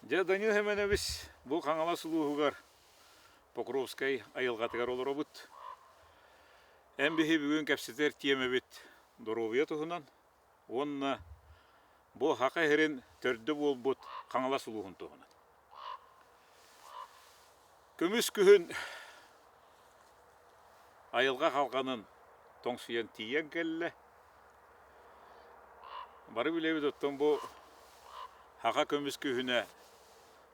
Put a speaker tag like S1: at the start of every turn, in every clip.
S1: Дьэ, Данил Семенович, бу Хаҥалас улууһугар Покровскай айылҕатыгар олоробут. Эн биһи бүгүн кэпсэтэр тиэмэбит доруобуйа туһунан уонна бу Саха сирин төрдө буолбут Хаҥалас улууһун туһунан. Көмүс күһүн айылҕа халҕанын тоҥсуйан тиийэн кэллэ. Бары билэбит оттон бу саха көмүс күһүнэ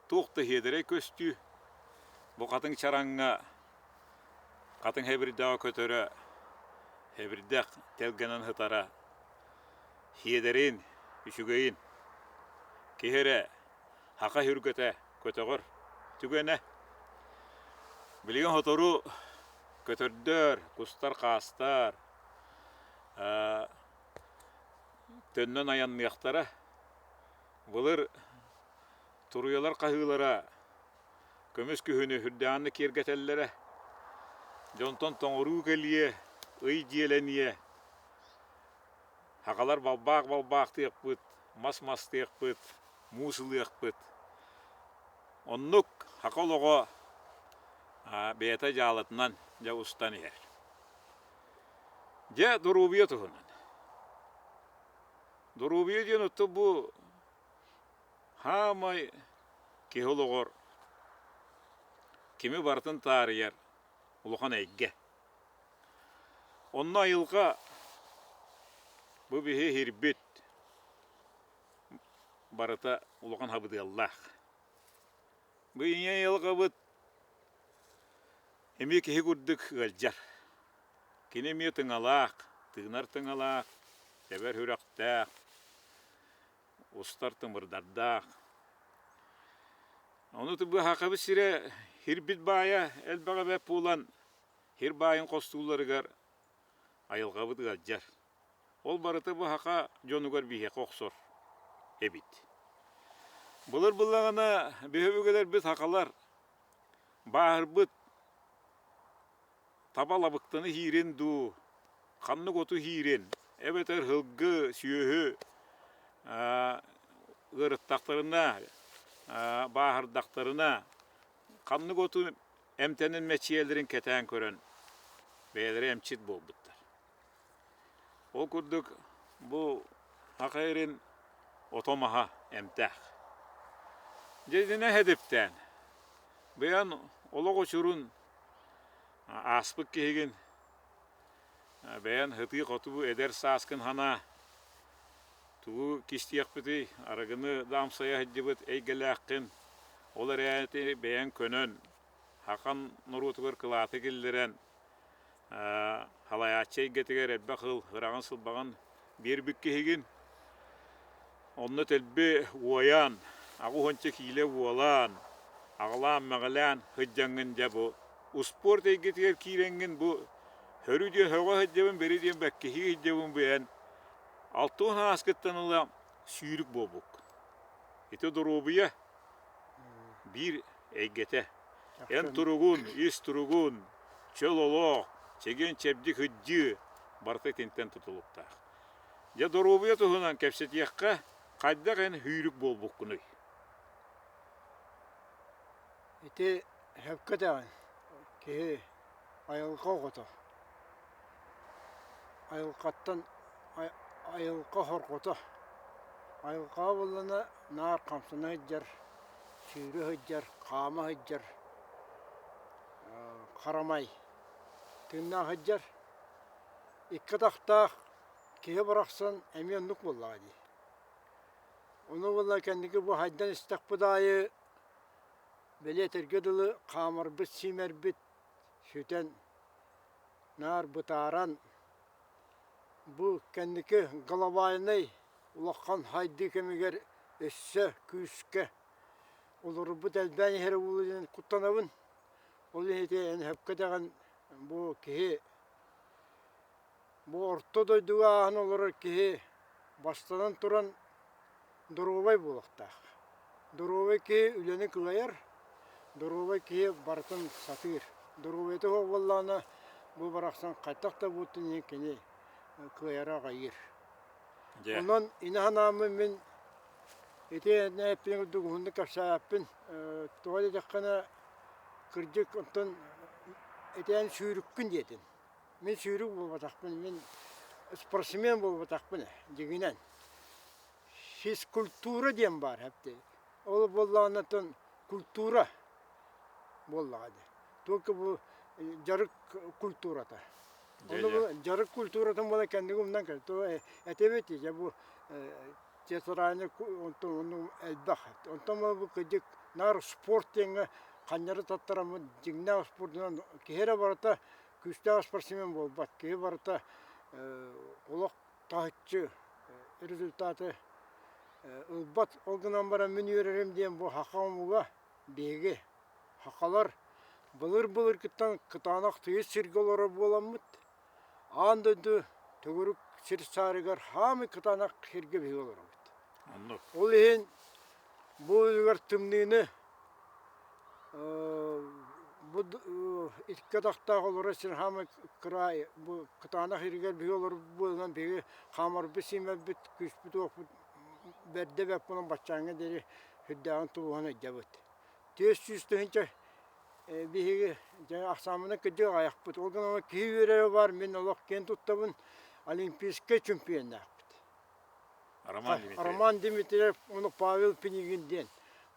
S1: туох да сиэдэрэй көстүү. Бу хатыҥ чараҥҥа хатыҥ хэбирдэҕэ көтөрө, хэбирдэх тэлгэнэн сытара сиэдэрин, үчүгэйин киһи эрэ Саха сүргэтэ көтөҕөр түгэнэ. Билигин сотору көтөрдөр, кустар-хаастар төннөн айанныахтара. Былыр туруйалар хаһыылара көмүс күһүнү үрдээҕинэ киэргэтэллэрэ. Дьонтон тоҥоруу кэлиэ, ый дьиэлэниэ. Сахалар балбаах балбаахтыахпыт, мас мастыахпыт, муус ылыахпыт. Оннук саха олоҕо бэйэтэ дьаалатынан дьэ устан иһэр. Дьэ, доруобуйа туһунан. Доруобуйа диэн оттон бу хаамай киһи олоҕор кими барытын таарыйар улахан эйгэ. Онно айылҕа бу биһи иһирбит барыта улахан хабыдыаллаах. Бу ийэ айылҕабыт эмиэ киһи курдук ыалдьар. Кини эмиэ тыҥалаах, тыынар тыҥалаах, тэбэр сүрэхтээх, устар тымырдардаах. Ону быһаакабыт сирэ хирбит баайа элбэҕэ бэрт буолан, хир баайын хостуулларыгар айылҕабыт ыалдьар. Ол барыта бу саха дьонугар биһиэхэ охсор эбит. Былыр былаҕына биһи өбүгэлэрбит сахалар бааһырбыт таба лабыктаны иһиирин дуу, ханнык оту иһиирин, эбэтэр сылгы, сүөһү ыарыттахтарына, бааһырдахтарына ханнык оту эмтэнэн мэччийэллэрин кэтээн көрөн бэйэлэрэ эмчит буолбуттар. Ол курдук бу саха сирин ото-маһа эмтээх. Дьэ итинэн сэдиптээн, быйан олох учурун ааспыт киһигин бэйэн сытыы-хотуу эдэр сааскын санаа, тугу кистиэхпитий, арыгыны да амсайа сылдьыбыт эйгэлээххин, ол эрээри бэйэҥ көнөн, сахан норуотугар кылааты киллэрэн, Халайааччы эйгэтигэр элбэх ыл ыраҕын-сылбаҕын биэрбит киһигин. Онно дэлби уойан, аҕыс уонча киилэ уолаан, аҕалаан-мэҕилээн сылдьаҥҥын дьэ бу успуорт эйгэтигэр киирэҥҥин бу хөрү диэн һөҕө сылдьабын, бэри диэн бэккиһии сылдьабын бу эн 60 ааскыттан ыла сүүрүк буолбуккун. Ити доруобуйа биир эйгэтэ. Эн туругун, ис туругун, чөл олох, чэгиэн-чэбдик ыдьыы барыта итинтэн тутулуктаах. Дьэ, доруобуйа туһунан кэпсэтиэххэ, хайдах эн сүүрүк буолбуккунуй?
S2: Ити сөпкө этэҕин, киһи айылҕа оҕото. Айылҕаттан айылҕа хорҕото. Айылҕаҕа буоллаҕына наар хамсана сылдьар, сүүрэ сылдьар, хаама сылдьар харамай тыыннаах сылдьар. Икки атахтаах киһи барахсан эмиэ оннук буоллаҕа дии. Ону буолла кэнники бу хайдан истэхпит аайы били этэргэ дылы хаамарбыт-сиимэрбит сүтэн наар бытааран бу кэнники глобальнай улахан сайдыы кэмигэр өссө күүскэ олорбут элбээн иһэрэ буолуо диэн куттанабын. Ол иһин ити эн сөпкө этэҕин бу киһи бу орто дойдуга ааһан олорор киһи бастатан туран доруобай буолуохтаах. Доруобай киһи үлэни кыайар, доруобай киһи барытын сатыыр. Доруобуйата суох буоллаҕына бу барахсан хайдах да буолтун иһин кини кыайара аҕайыыр. Онон ини санааммын мин. Ити эппин курдук уһуннук кэпсээппин. Тоҕо диэтэххинэ, кырдьык оттон этээн сүүрүккүн диэтин. Мин сүүрүк буолбатахпын, мин спортсмен буолбатахпын ээ, дьиҥинэн. Физкультура диэн баар эбит. Ол буоллаҕына оттон культура буоллаҕа дии. Только бу дьарык культурата. Ону бу дьарык культуратын буола кэнниги умнан кэл. То этэбит дьэ бу театральный онтон ону элбэх. Онтон бу кырдьык наар спорт диэҥҥэ ханньары таттараммыт дьиҥнээх спордунан киһи эрэ барыта күүстээх спортсмен буолбат. Киһи барыта олох таһыччы результаты ылбат. Ол гынан баран мин үөрэрим диэн бу саха омуга биһиги сахалар былыр-былыргыттан кытаанах тыйыс сиргэ олорор буоламмыт, аан дойду төгүрүк сир саарыгар хаамый кытаанах сиргэ биһиги олоробут.
S1: Оннук.
S2: Ол иһин бу үлүгэр тымныыны бу икки атахтаах олорор сир хаамай кыраай бу кытаанах иригэр биһиги олорбут буолан биһиги хаамарбыт-сиимэрбит күүспүт-уохпут бэрдэ бэрт буолан баччааҥҥа диэри сүрдээҕин тулуһан ыйдабыт. 400 тыһыынча биһиги дьэ ахсааммынан кырдьык аҕыйахпыт. Ол гынан киһи үөрэрэ баар мин олох киэн туттабын олимпийскай чемпионнаахпыт.
S1: Роман Дмитриев.
S2: Роман Дмитриев уонна Павел Пинигин диэн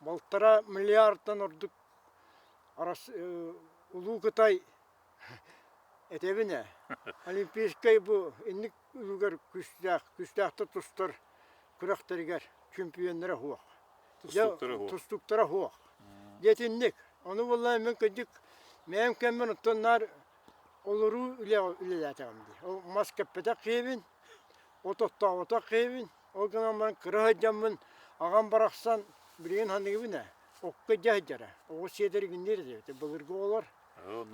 S2: балтараа миллиардтан ордук Улуу Кытай этэбин ээ Олимпийскай бу инник үлүгэр күүстээх күүстээхтик тустар күрэхтэригэр чемпионнара суох.
S1: Тустууктара суох.
S2: Тустууктара суох. Диэтинник. Ону буоллаҕына мин кырдьык мэйэм кэммин оттон наар олоруу үлэҕэ үлэлээтэҕим дии. Ол мас кэппэтэх киһибин, от оттооботох киһибин. Ол гынан баран кыра сылдьаммын аҕам барахсан билигин саныыбын ээ окко дьэ сылдьара. Оҕус сиэтэр игинниир этэ. Былыргы оҕолор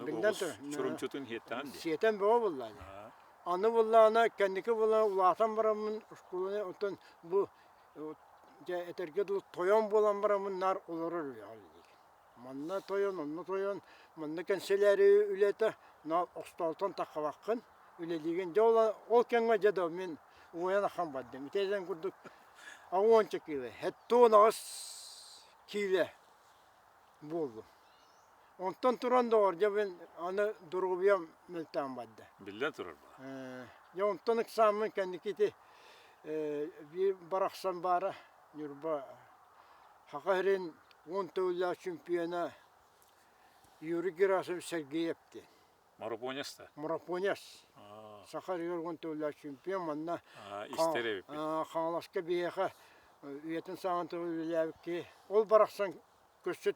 S1: Биллэн турар. Чурумчутун сиэттэҕин дии.
S2: Сиэтэн бөҕө буоллаҕа. Аны буоллаҕына кэнники буоллаҕына улаатан бараммын оскуоланы оттон бу дьэ этэргэ дылы тойон буолан бараммын наар олорор үлэҕэ үлэлиигин. Манна тойон, онно тойон, манна кэнсэлээрий үлэтэ, но остуолтан таххабаккын, үлэлиигин. Дьэ ол, ол кэмҥэ дьэ да мин уойан ахан бардым. Ити этэн курдук 60 киилэ, 78 киилэ буоллум. Онтон туран доҕор, дьэ мин аны доруобуйам мөлтөөн барда.
S1: Биллэн турар баа.
S2: Дьэ онтон ыксааммын кэнники ити биир барахсан баара Ньурба Саха сирин 10 төгүллээх чемпиона Юрий Герасимович Сергеев диэн.
S1: Марафонец да?
S2: Марафонец. Саха сиригэр 10 төгүллээх чемпион манна
S1: истэр эбиппин.
S2: Хаҥаласка биһиэхэ үйэтин саҕан тыл үлэлээбит киһи. Ол барахсан Көрсө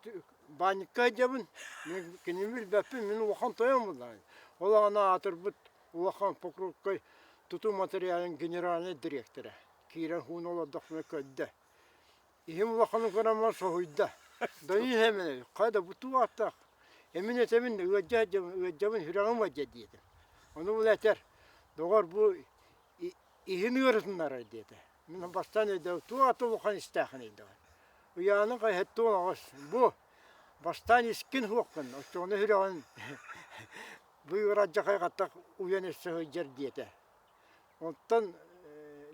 S2: баанньыкка сылдьабын, мин кинини билбэппин, мин улахан тойон буоллаҕым. Ол аҕана аатырбыт улахан Покровскай тутуу материалын генеральнай дириэктэрэ киирэн һуун олордохпуна көрдө. Иһим улаханын көрөн соһуйда. Дойун иһэмин, хайда бу туу ааттаах. Эмин этэбин, ыалдьа сылдьабын, ыалдьабын, сүрэҕим ыалдьар диэтим. Ону бу этэр, доҕор бу иһин ыарытыннарар диэтэ. Мин бастаан өйдөөх туох аты улахан истээхин өйдөөх. Ыйааны хайһаттуон аҕыс. Бу бастаан искин суоххун, оччоҕуна сүрэҕин бу ыарадьахай хаттах уйан өссө сылдьар диэтэ. Онтон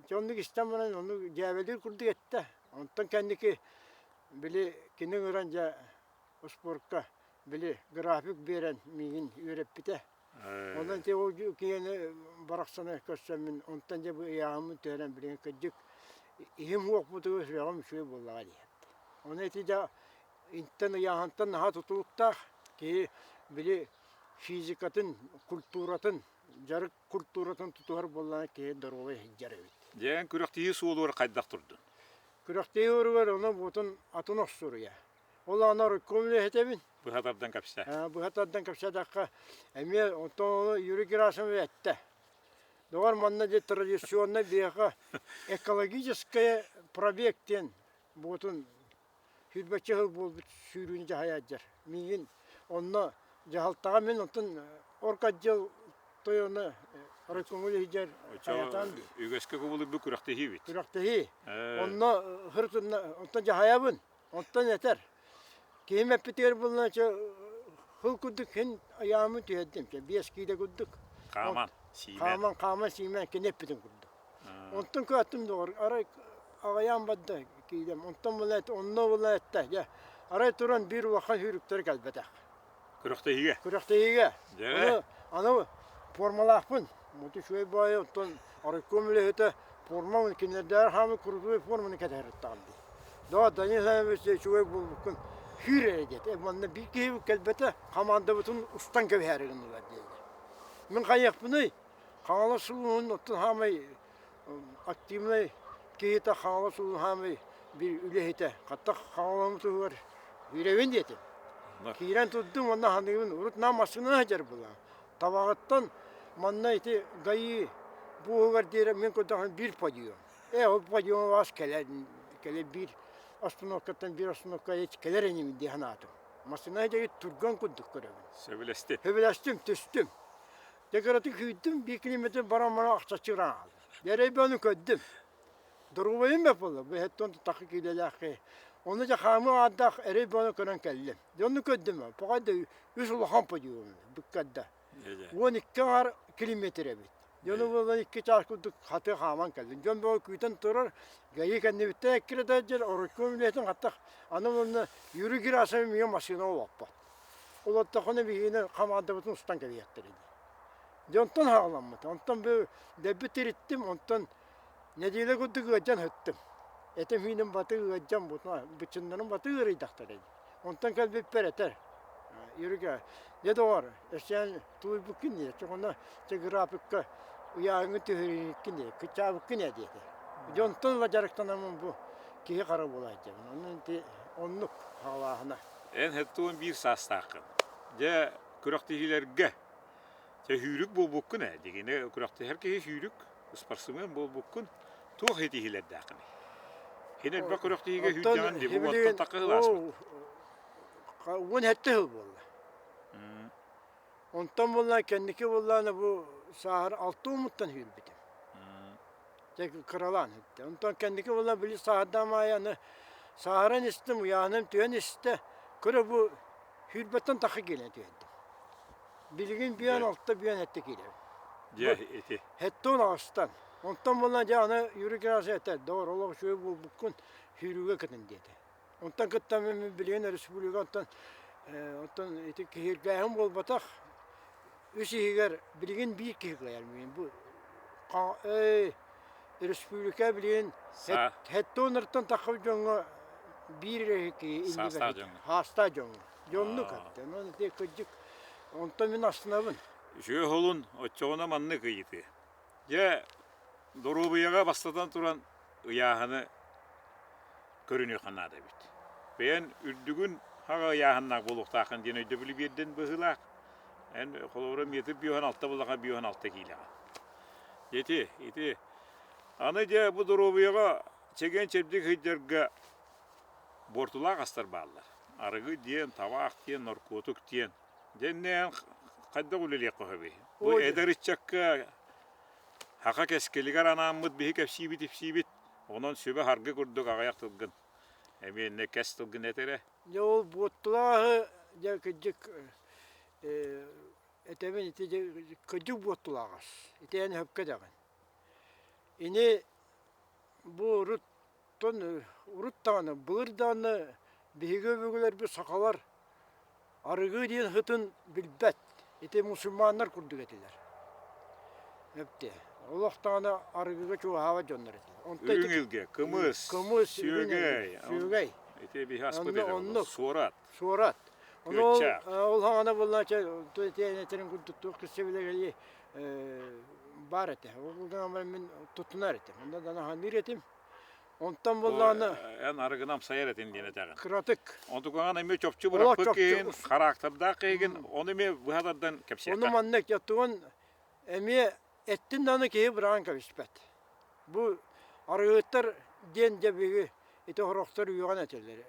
S2: дьоннук истэн баран ону дьээбэлиир курдук эттэ. Онтон кэнники били кини ыҥыран дьэ спортка били график биэрэн миигин үөрэппитэ. Онон ити ол киһини барахсаны көрсөммүн, онтон дьэ бу ыйааһыммын түһэрэн билигин кырдьык иһим уохпутугар сүрэҕим үчүгэй буоллаҕа дии. Ону ити дьэ интэн ыйааһынтан наһаа тутулуктаах киһи били физикатын, культуратын, дьарык культуратын тутуһар буоллаҕына киһи доруобай сылдьар эбит.
S1: Дьэ, күрэхтэһии суолугар хайдах турдун?
S2: Күрэхтэһии уругар ону буотун атын охсуруйа. Ол аана райком үлэһитэбин.
S1: Быһа тардан кэпсээ.
S2: Быһа тардан кэпсээтэххэ, эмиэ онтон ону Юрий Герасимов эттэ. Доҕор, манна дьэ традиционнай биһиэхэ экологическая пробег диэн буотун сүүрбэччэ сыл буолбут сүүрүүнү дьаһайаадьар. Миигин онно дьаһалтаҕа мин онтон орготдел тойоно райкомҥа үлэһитэр хайатаан
S1: Үгэскэ кубулуйбут күрэхтэһии эбит.
S2: Күрэхтэһии. Онно хырытынна онтон дьаһайабын. Онтон этэр, киһим эппитигэр буолла чэ хыл курдук син айааммын түһэрдим, чэ 5 киилэ курдук.
S1: Хааман, сиимэн.
S2: Хааман, хааман, сиимэн кини эппитин курдук. Онтон көөттүм доҕор, арай аҕайаан барда. киилэм. Онтон була онно була этте. Дьэ, арай туран биир улахан сүүрүктэр кэлбэтэх.
S1: Күрэхтэһиигэ.
S2: Күрэхтэһиигэ.
S1: Дьэ.
S2: Аны, аны формалаахпын. Муту үчүгэй баайы оттон райком үлэһитэ форма кинилэрдээҕэр хаамыы крутой форманы кэтэһэриттаҕым дии. Да, Данил Иванович үчүгэй буолбуккун сүүр эрэ диэтэ. Манна биир киһи кэлбэтэ, хамаандабытын устан кэбиһээри гыннылар диэтэ. Мин хайыахпыный? Хаҥалас улууһун оттон хаамай активнай киһитэ Хаҥалас улууһун хаамай биир үлэһитэ. Хатта Хаҥалаһым туһугар киирэбин диэтим. Киирэн турдум уонна ханыыбын урут наам массыынанан сылдьар буоллаҕым. Табаҕыттан манна ити ГАИ буоһугар диэри мин көрдөхпүнэ биир подъем. Ээ ол подъем аас кэлэр кэлэр биир остановкаттан биир остановка кэлэр инибин дии санаатым. Массыына дьэ турган курдук көрөбүн.
S1: Сөбүлэстим.
S2: Сөбүлэстим, түстүм. Дьэ кыратык күүттүм, биир километр баран-баран ахсаччыраан хааллым. Дьэ көрдүм. Доруобайым бэрт буолла, бу эһэттэн тахы киилэлээх киһи. Ону дьэ хаамыы аатдаах эрэй бөҕөнү көрөн кэллим. Дьэ онну көрдүм, пока да үс улахан подъем быккарда. 12 аҥаар километр эбит. Дьону буолан икки чаас курдук хаты хааман кэллим. Дьон бөҕө күүтэн турар, ГАИ кэннибиттэн эккирэтэ дьэр оройкуом үлэтин хаттах аны уонна Юрий Герасимов миигин массыына олоппот. Олоттоххуна биһигини хамаандабытын устан кэбиһиэхтэрэ дии. Дьэ онтон хаҕаламмыт. Онтон бу дэлби тириттим, онтон нэдиэлэ курдук ыалдьан сыттым. Этим ииним баты ыалдьан быччыннарым баты ыарыйдахтара дии. Онтон кэлбиппэр этэр Юрика, дьэ доҕор, өссөөн тулуйбуккун дии, чоҕуна чэ графикка ыйааһыҥҥын түһэриниккин дии, кыччаабыккын ээ диэтэ. Дьэ онтон ыла дьарыктанаммын бу киһи хара буолааччыбын. Онон ити оннук хаҕалааһына.
S1: Эн 71 саастааххын. Дьэ, күрэхтэһиилэргэ дьэ сүүрүк буолбуккун ээ. Дигини күрэхтэһэр киһи сүүрүк, ыспарсымыан буолбуккун. Туох ситиһиилэрдээххиний? Һин элбэх күрэхтэһиигэ сүүрдэҕин дии, бу уонтан тахха сыл ааспыт.
S2: 17 сыл буолла. Онтон буолла кэнники буоллаҕына бу сааһыр алта уомуттан сүүрбүтүм. Дьэ кыралаан иһиттэ. Онтон кэнники буолла били сааһырдаам аайы аны сааһыран истим, уйааным түһэн истэ. Көрө бу сүүрбэттэн тахха киилэ түһэрдим. Билигин бүөн алта бүөн этте киирэбин.
S1: Дьэ ити.
S2: Хэттон аҕыстан. Онтон буолла дьэ аны Юрий Герасимович этэр, доҕор олох үчүгэй буолбуккун сүүрүүгэ кытын диэтэ. Онтон кытта мин билигин республика онтон оттон ити киһиргээһин буолбатах үс иһигэр билигин биир киһи кыайар мин бу республика билигин хэттоннартан таххыбыт дьоҥҥо биир эрэ киһи иннибэр хаастаах дьоҥҥо дьоннук онон ити кырдьык онтон мин астынабын
S1: Үчүгэй холун оччоҕуна маннык ыйытыы. Дьэ, доруобуйаҕа бастатан туран ыйааһыны көрүнүөххэ наада эбит. Бэйэн үрдүгүн хаҕа ыйааһыннаах буолуохтааххын диэн өйдөбүлү биэрдин быһыылаах. Эн холобура метр биоһун алта буллаха биоһун алта киилэҕин. Ити, ити. Аны дьэ бу доруобуйаҕа чэгиэн-чэбдик сылдьарга буортулаах астар бааллар. Арыгы диэн, табаах диэн, наркотик диэн. Дьэ иннэ хайдах үлэлиэххэ сөбүй? Бу эдэр ыччакка Саха кэскилигэр анааммыт биһи кэпсиибит-ипсиибит, онон сүбэ-саргы курдук аҕыйах тылгын эмиэ иннэ кэс тылгын эт эрэ.
S2: Дьэ ол буоттулааһы дьэ кырдьык этэбин ити дьэ кырдьык буоттулааҕас ити эн сөпкө этэҕин. Ини бу уруттан урут даҕаны былыр даҕаны биһиги өбүгэлэрбит сахалар Арыгы диэн сытын билбэт, ити мусульманнар курдук этилэр. Эптэ. Олох даҕаны арыгыга чугаһаабат дьоннор этилэр. Онто
S1: Үрүҥ илгэ, кымыс,
S2: кымыс,
S1: сүөгэй,
S2: сүөгэй.
S1: Ити биһи аспыт этэ
S2: Оннук.
S1: Суорат.
S2: Суорат. Ону ол ол хаҥана буоллаача этэрин курдук туох киссэбилэгэли баар этэ. Ол гынан мин туттунар этим. Онно да ханыыр этим. Онтон буоллаҕына
S1: Эн арыгын амсайар этин диэн этэҕин.
S2: Кыратык.
S1: Онтукаҕын эмиэ чопчу бырахпыт киһин, характердаах киһигин, ону эмиэ быһа тардан кэпсиэххэ.
S2: Ону маннык оттугун эмиэ эттин даҕаны киһи быраҕан кэбиспэт. Бу арыгыһыттар диэн дьэ биһиги ити сорохтор үөҕэн этэллэр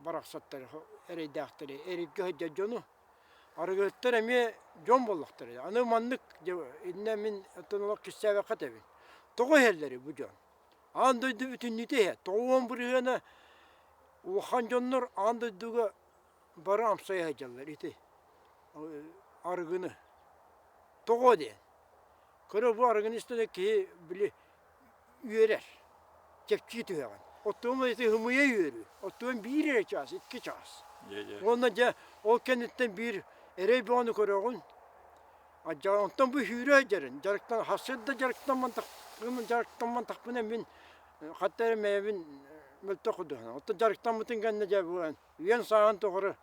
S2: барахсаттар эрэйдээхтэри эрийгэ сылдьар дьону. Арыгыһыттар эмиэ дьон буоллахтара. Аны маннык дьэ иннэ мин оттон олох кистээбэххэ этэбин. Тоҕо иһэллэрий бу дьон? Аан дойду бүтүннүүтэ иһэ. 90 бырыһыана улахан дьоннор аан дойдуга бары амсайа сылдьаллар ити арыгыны. Тоҕо диэн. Көрө бу арыгыны истэн киһи били үөрэр, чэпчии түһэҕин. Оттон ити ымыйа үөрүү. Оттон биир эрэ чаас, икки чаас. Уонна дьэ ол кэнниттэн биир эрэй бөҕөнү көрөҕүн. Онтон бу сүүрэ сылдьарын, дьарыктан сарсыарда дьарыктамматахпына мин хатта эрэ мэйэбин мөлтөх курдук. Оттон дьарыктаммытын кэннэ дьэ бу үйэн сааһын тухары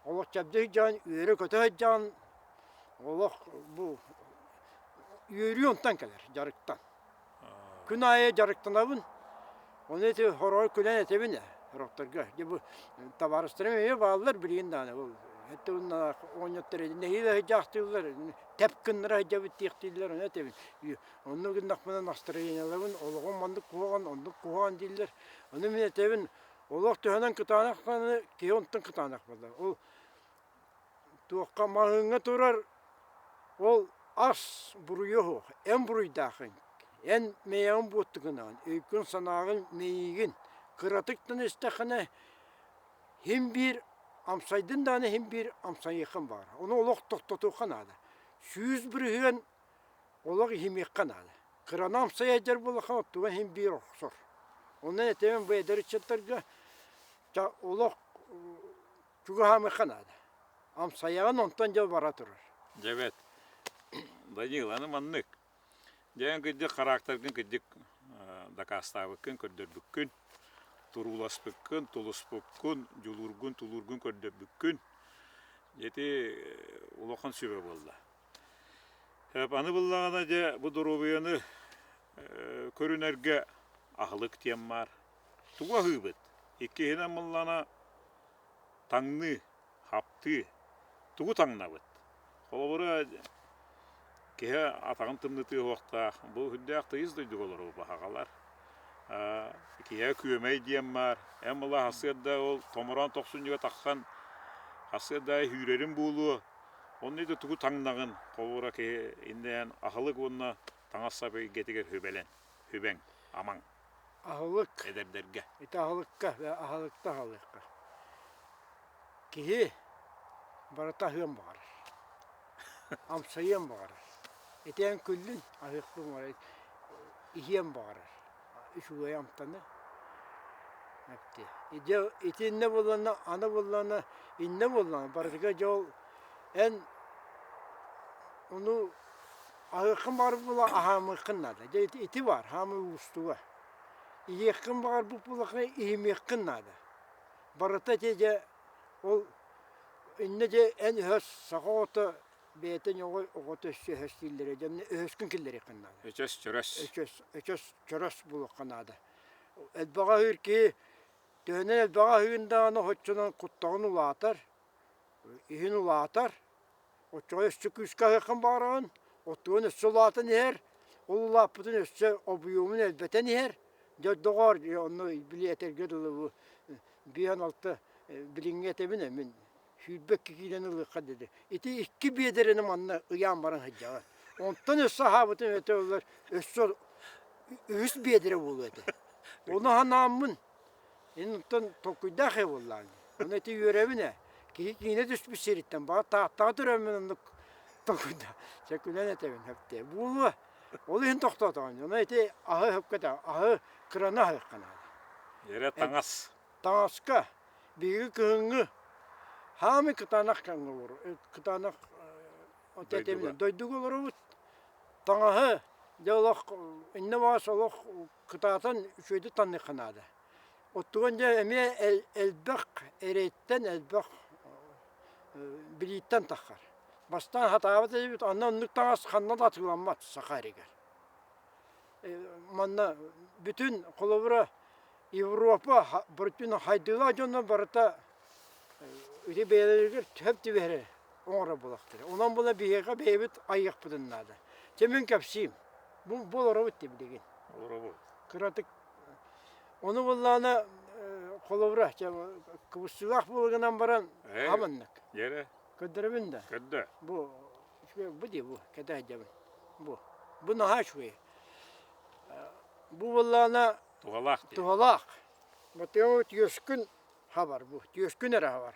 S2: олох чэбдик сылдьаҕын, үөрэ-көтө сылдьаҕын, олох бу үөрүү онтон кэлэр дьарыктан. Күн аайы дьарыктанабын, ону ити хороҕор күлэн этэбин ээ сорохторго. Дьэ бу табаарыстарым эмиэ бааллар билигин даҕаны ол это уонна оҕонньоттор нэһиилэ сылдьаахтыыллар, тэп гыннара сылдьабыт диэхтииллэр, ону этэбин. Оннук гыннахпына настроениеларбын олоҕум маннык куһаҕан, оннук куһаҕан дииллэр. Ону мин этэбин, олох төһөнөн кытаанах даҕаны киһи онтон кытаанах буолар. Ол туохха маҕаһыыҥҥа турар ол ас буруйа суох, эн буруйдааххын, эн мэйэҕин буоттугунаҕын, өйгүн-санааҕын, мэйиигин кыратык да истэххинэ син биир амсайдын даҕаны син биир амсайыаххын баҕар. Ону олох тохтотуохха наада. 100% олох иһимиэххэ наада. Кыраны амсайа сылдьар буоллахха оттуган син биир охсор. Онон этэбин бу эдэр ыччаттарга олох чугаһаамыахха наада. Амсайаҕын онтон дьэ бара турар.
S1: Дьэ бэт. Данил, аны маннык. Дьэ эн кырдьык характергын кырдьык дакаастаабыккын, көрдөрбүккүн, турууласпыккын, тулуспуккун, дьулуургун, тулуургун көрдөрбүккүн. Ити улахан сүбэ буолла. Аны буллаҕына дьэ бу доруобуйаны көрүнэргэ аһылык диэн баар. Тугу аһыыбыт? Иккиһинэн буллаҕына таҥныы, хаптыы. Тугу таҥнабыт? Холобура, киһи атаҕын тымнытыа суохтаах. Бу сүрдээх тыйыс дойдуга олорор баһаҕалар. Киһи күөмэй диэн баар. Эн була сарсыарда ол томороон тохсунньуга тахсан сарсыарда сүүрэрин буолуо. Онно да тугу таҥнаҕын, холобура киһи иннинэн аһылык уонна таҥас-сап эйгэтигэр сүбэлэн, сүбэҥ, амаҥ.
S2: Аһылык.
S1: Эдэрдэргэ.
S2: Ити аһылыкка, аһылыкта аһылыахха. Киһи барыта аһыан баҕарар. Амсайыан баҕарар. Ити эн күллүн, аһыахпын баҕарар, иһиэн баҕарар. Үчүгэй амтаны. Дьэ итиннэ буоллаҕына, аны буоллаҕына, иннэ буоллаҕына барытыгар дьэ ол эн ону аһыаххын баҕарбыт буолла аһаамыаххын наада. Дьэ ити, ити баар хаамыы уустуга. Иһиэххин баҕарбыт буоллаххына иһимиэххин наада. Барыта ити дьэ ол иннэ дьэ эн өһөс саха оҕото бэйэтэ ньоҕой оҕото өссө өһөс дииллэрэ дьэ өһөскүн киллэриэххин наада.
S1: Өчөс чөрөс.
S2: Өчөс, өчөс чөрөс буолуохха наада. Элбэҕи аһыыр киһи төһөнөн элбэҕи аһыырын даҕаны оччонон куттаҕын улаатар, иһин улаатар, оччоҕо өссө күүскэ аһыаххын баҕараҕын, оттугун өссө улаатан иһэр, ол улааппытын өссө объемун элбэтэн иһэр. Дьэ доҕоор, онно били этэргэ дылы бу биэһэн алта билиҥҥи этэбин ээ мин 22 киилэни ылыахха диэри. Ити икки биэдэрэни манна ыйаан баран сылдьаҕын. Онтон өссө аһаабытым этэ буоллар, өссө үһүс биэдэрэ буолуо этэ. Ону санааммын, ин онтон толкуйдаах ээ буоллаҕым. Ону ити үөрэбин ээ. Киһи киинэ түспүт сириттэн, баҕар Тааттаҕа төрөөммүн оннук толкуйда. Чэ күлэн этэбин сөптөө. Буолуо. Ол иһин тохтоотоҕун. Ону ити аһы сөпкө этэ. Аһы кыраны аһыахха наада.
S1: Эрэ таҥас.
S2: Таҥаска биһиги кыһыҥҥы хаамый кытаанах кэмҥэ олорор кытаанах дойдуга олоробут. Таҥаһы дьэ олох иннэ баҕас олох кытаатан үчүгэйдик таҥныахха наада. Оттуган дьэ эмиэ элбэх эрэйтэн элбэх билииттэн таххар. Бастаан хатаабыт этибит, онно оннук таҥас ханна да атыыламмат саха эригэр. Манна бүтүн холобура Европа бүтүн хайдыылаах дьоно барыта ити бэйэлэригэр төп түбэһэрэ оҥорор буолахтара. Онон була биһиэхэ бэйэбит айыахпытын наада. Чэ мин кэпсиим. Бу, бу олоробут дии билигин.
S1: Олоробут.
S2: Кыратык ону буллаҕына холобура чэ кыбыстыылаах буола гынан баран абаннык.
S1: Дьэрэ.
S2: Көрдөрөбүн да.
S1: Көрдө.
S2: Бу бу дии бу кэтэ сылдьабын. Бу. Бу наһаа үчүгэй. Бу буоллаҕына
S1: Туһалаах диэн.
S2: Туһалаах. Матыам түөскүн хабар бу, түөскүн эрэ хабар.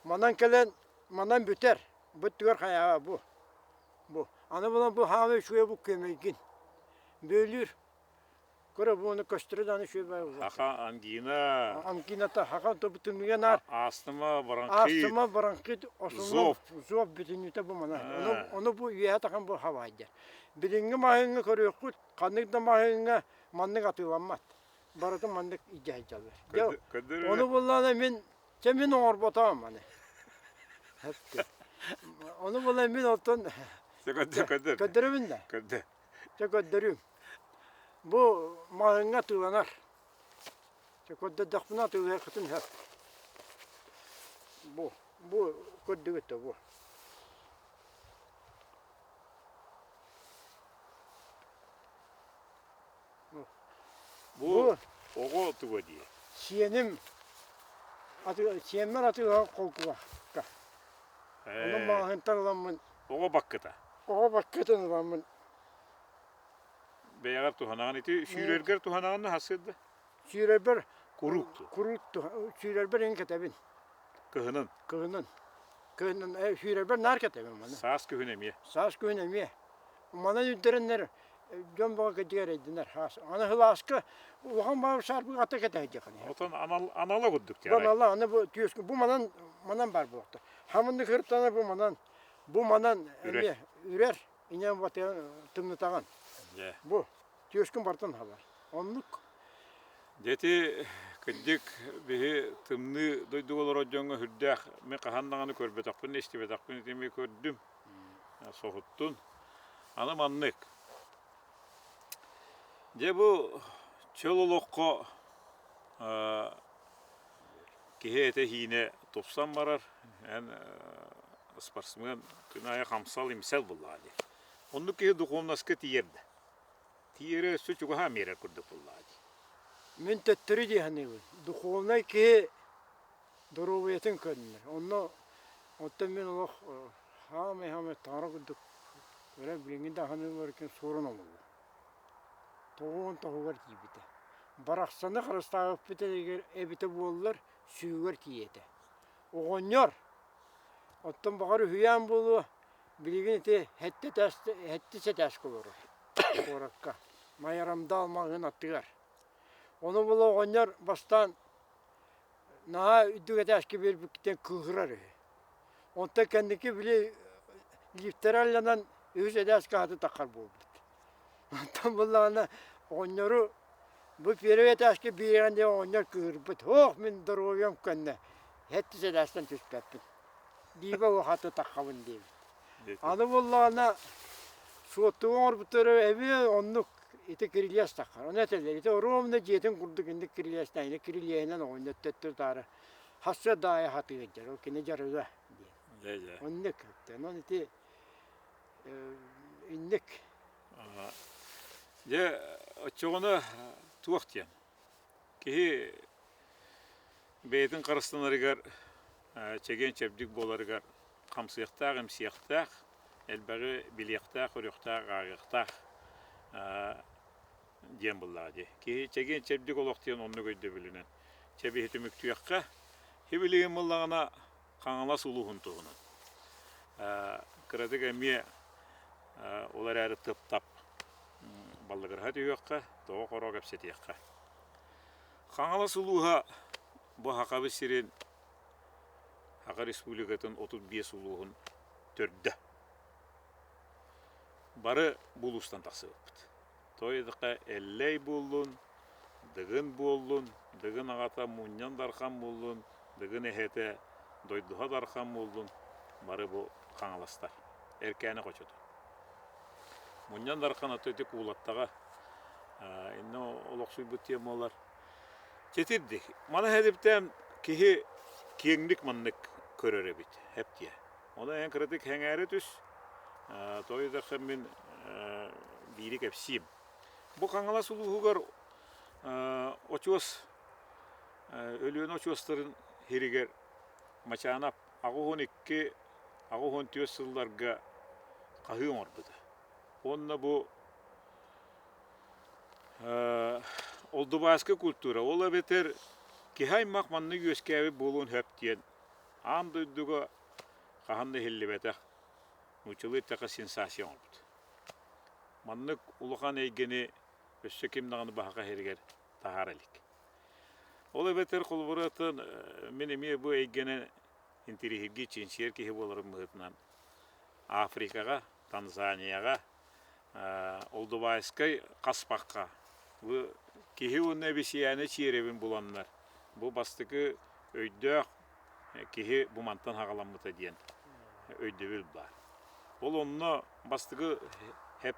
S2: Манан кэлэн, манан бүтэр. Бу түгэр хайаҕа бу. Бу. Аны булан бу хаамай үчүгэй бу күөмэйгин. Бүөлүүр. Көрө бу ону көстөрө даҕаны үчүгэй буолла.
S1: Хаха ангина.
S2: Ангината хаха тымныга наар.
S1: Астыма бронхит.
S2: Астыма бронхит основном зоб бүтүннүүтэ бу мана. Ону ону бу үөһэ тахан бу хабайдыр. Билиҥҥи маһыҥҥа көрүөххүт, ханнык да маһыҥҥа маннык атыыламмат. Барытын маннык илдьэ сылдьаллар. Ону буллаана мин чэ мин оҥорботоом маны. Ону була мин оттон көрдөрөбүн да.
S1: Көрдө.
S2: Чэ көрдөрүүм. Бу маҕаһыыҥҥа атыыланар. Чэ көрдөрдөхпүнэ атыылыаххытын сөп. Бу, бу көрдүгүт да бу.
S1: Бу оҕо туга дии?
S2: Сиэним сиэммэр атыылаһан холкулаахка. Ону маҕаһыынтан ыламмын
S1: Оҕо баккыта.
S2: Оҕо баккытын ыламмын.
S1: Бэйэҕэр туһанаҕын ити сүүрэргэр туһанаҕын да хасыыр да?
S2: Сүүрэрбэр
S1: куруук
S2: куруук сүүрэрбэр эн кэтэбин.
S1: Кыһынын.
S2: Кыһынын. Кыһынын сүүрэрбэр наар кэтэбин маны.
S1: Саас күһүн эмиэ.
S2: Саас күһүн эмиэ. Манан үрдэрэннэр дьон бөҕө кырдьыга эрэйдэнэр. Аны сылааска улахан баҕар саарбык ата кэтэһдьэхин.
S1: Отон анал анала курдук
S2: Бу анала аны бу түөскү бу манан манан бар буолта. Хамынны кыртана бу манан бу манан эмиэ үрэр инэн батыан тымнытаҕын. Бу түөскүн бартан халар. Оннук.
S1: Дети кырдьык биһи тымныы дойдуга олорор дьоҥҥо сүрдээх мен хаһан даҕаны көрбөтөхпүн истибэтэхпин итими көрдүм. Соһуттун. Аны маннык. Дьэ бу чөл олоххо киһи этэ-иһиинэ тупсан барар. Эн спортсмен күн аайы хамсал-имсэл буллаҕа дии. Оннук киһи духовноска тиийэр да. Тиийэрэ өссө чугаһаан биэрэр курдук буллаҕа дии.
S2: Мин төттөрү дии саныыбын. Духовнай киһи доруобуйатын көрүнэр. Онно оттон мин олох хаамай-хаамай таҥара курдук көрө билиҥҥи да саныыллар екен суорун омуллу. Тоҕуон тоһугар тиийбитэ. Барахсаны харыстаабыппыт эбитэ буоллар сүүгэр тиийэтэ. Оҕонньор оттон баҕар үһүйээн буолуо билигин ити сэттэ сэттис этээскэ олорор куоракка Майарамдаал маҕаһыын аттыгар. Ону була оҕонньор бастаан наһаа үрдүк этээскэ биэрбиккиттэн кыыһырар үһү. Онтон кэнники били лифтэрэ алланан үһүс этээскэ ааты таххар буолбут. Онтон буллаҕына оҕонньору бу первый этээскэ биэрэҕин диэн оҕонньор кыыһырбыт. Ох, мин доруобуйам көннө, сэттис этээстэн түспэппин. Биибэ уохаты таххабын диэбит. Аны буоллаҕына суоттуга оҥорбуттара эмиэ оннук ити кирилиэс таххар. Ону этэллэр, ити ровно дьиэтин курдук инник кирилиэстээх, ини кирилиэһинэн оҕонньор төттөрү-таары хасса да аайы хатыы сылдьар, ол кини дьарыга диэн. Оннук. Онон ити инник.
S1: Дьэ, оччоҕуна туох диэн? Киһи бэйэтин харыстанарыгар, чэгиэн-чэбдик буоларыгар хамсыахтаах, имсиэхтээх, элбэҕи билиэхтээх, көрүөхтээх, ааҕыахтаах диэн буоллаҕа дии. Киһи чэгиэн-чэбдик олох диэн оннук өйдөбүлүнэн чэбиһи түмүктүөххэ. Сибилигин буоллаҕына Хаҥалас улууһун туһунан. Кыратык эмиэ ол эрээри тып-тап баллыгыраһа түһүөххэ, тоҕо-хоро кэпсэтиэххэ. Хаҥалас улууһа бу Сахабыт сирин Саха Республикатын 35 улууһун төрдө. Бары бу улуустан тахсыбыппыт. Тоҕо Эллэй буоллун, Дыгын буоллун, Дыгын аҕата Мунньан Дархан буоллун, Дыгын эһэтэ Дойдуһа Дархан буоллун, бары бу хаҥаластар. Эркээни хочото. Мунньан Дархан аты ити куулаттаҕа иннэ олохсуйбут темалар. Тетирдик. Маны хэдиптээн киһи киэҥник маннык көрөр эбит, хэптиэ. Ону эн кыратык хэҥээри түс, тоҕо мин биири кэпсиим. Бу Хаҥалас улууһугар очуос Өлүөнэ очуостарын сиригэр Мачаанап 82 84 сылларга хаһыы оҥорбута. Уонна бу Олдубааскы культура, ол эбэтэр киһи аймах маннык үөскээбит буолуон сөп диэн аан дойдуга хаһан да иһиллибэтэх нууччалыы эттэххэ сенсация оҥорбут. Маннык улахан эйгэни. Өссө ким даҕаны баһаха иһэригэр таһаара илик. Ол эбэтэр холобуратын мин эмиэ бу эйгэни интириэһиргии чинчийэр киһи буоларым быһыытынан Африкаҕа, Танзанияҕа, Олдубайскай хаспахха бу киһи уонна эбисийээнэ чиэрэбин буланнар бу бастакы өйдөөх киһи бу мантан саҕаламмыта диэн өйдөбүл баар. Ол онно бастакы хэп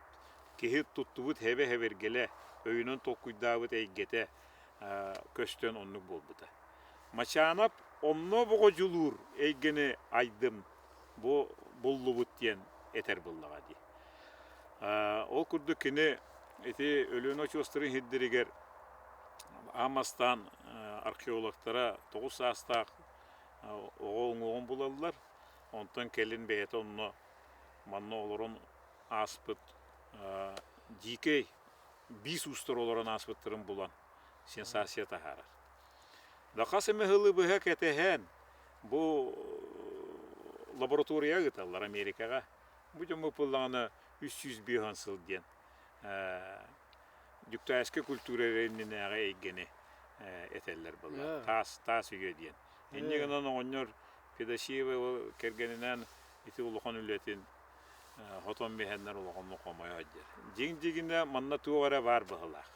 S1: киһи туттубут хэбэ-хэбиргэлэ, өйүнэн толкуйдаабыт эйгэтэ көстөн оннук буолбута. Мачаанап онно боҕо дьулуур эйгэни айдым, бу буллубут диэн этэр буоллаҕа дии. Ол курдук кини ити Өлүөнэ очуостарын сирдэригэр аан бастаан археологтара 9 саастаах оҕо уҥуоҕун булаллар. Онтон кэлин бэйэтэ онно манна олорон ааспыт дьиикэй биис уустар олорон ааспыттарын булан сенсация таһаарар. Да хас эмэ сылы быһа кэтэһэн бу лаборатория ыыталлар Америкаҕа. Бу дьоммут буоллаҕына 305 сыл диэн дюктайскай культура эрэ иннинээҕи эйгэни этэллэр буолла. Таас, таас үйэ диэн. Инньэ гынан оҕонньор Федосеева кэргэнинээн ити улахан үлэтин хотон биһэннэр улаханнык хомойо сылдьар. Дьиҥ дьигинэ манна туох эрэ баар быһыылаах.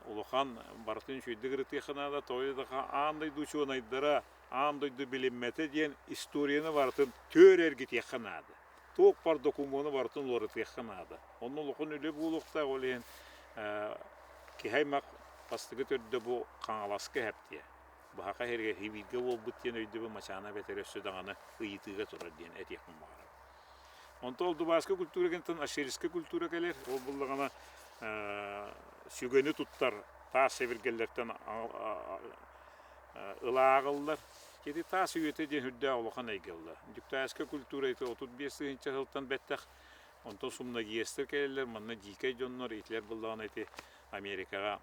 S1: Улахан барытын үчүгэйдик ырытыахха наада, тоҕо диэтэххэ аан дойду учуонайдара аан дойду билиммэтэ диэн историяны барытын түөр эргитиэххэ наада. Туох бар докумуону барытын уларытыахха наада. Онно улахан үлэ буолуохтаах, ол иһин киһи аймах бастакы төрдө бу Хаҥаласка эһэптиэ. Баһаха иһэригэр хибииргэ буолбут диэн өйдөбүл Мачаана эбэтэр өссө даҕаны ыйытыыга турар диэн этиэхпин баҕарабын. Онтон ол Дубааска культура кэнниттэн Ашельскай культура кэлэр. Ол буллаҕына сүгэни туттар таас сэбиргэллэртэн ылааҕыллар. Ити таас үйэтэ диэн үрдээх улахан эйгэ ылла. Дюктайскай культура ити 35 тыһыынча сылтан бэттэх онтон сумнагиестэр кэлэллэр, манна дьиикэй дьоннор итилэр буллаҕына ити Америкаҕа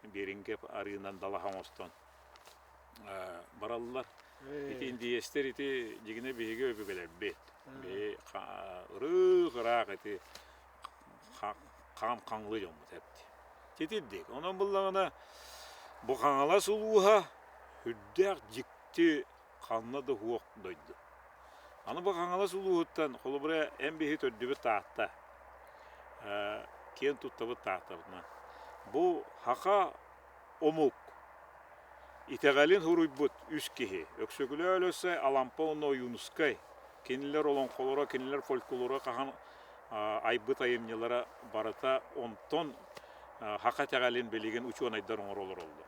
S1: Берингеп арыынан далаһа оҥостон бараллар. Ити индиэстэр ити дьигинэ биһиги өбүгэлэрбит. Биһи ырыых-ыраах ити хаам хаҥлы дьоммут эбит. Титирдик. Онон буллаҕына бу Хаҥалас улууһа үрдээх дьикти ханна да суох дойду. Аны бу Хаҥалас улууһуттан холобура эн биһи төрдүбүт Таатта. Киэн туттабыт Тааттабытынан. Бу саха омук итэҕэлин суруйбут үс киһи Өксөкүлээх Өлөксөй, Алампа уонна Ойуунускай кинилэр олоҥхолоро, кинилэр фольклора хаһан айбыт айымньылара барыта онтон саха итэҕэлин билигин учуонайдар оҥоро олороллор.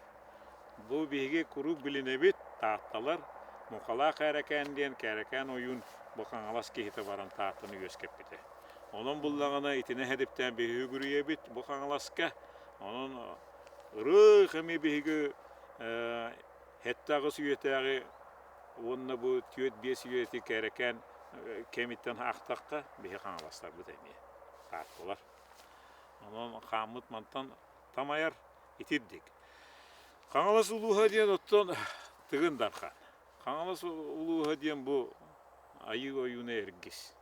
S1: Бу биһиги куруук билинэбит, Таатталар, Муҥхалаах Кээрэкээн диэн Кээрэкээн ойуун бу Хаҥалас киһитэ баран Тааттаны үөскэппитэ. Онон буллаҕына итини хэдиптээн биһиги үгүрүйэбит бу Хаҥаласка. Онон ырыых эмиэ биһиги 7-8 үйэтээҕи уонна бу 4-5 үйэти Кээрэкээн кэмиттэн аахтахха биһи хаҥаластарбыт эмиэ Таатталар. Онон хааммыт мантан тамайар итирдик. Хаҥалас улууһа диэн оттон Тыгын Дархан. Хаҥалас улууһа диэн бу Айыы ойууна Эргис.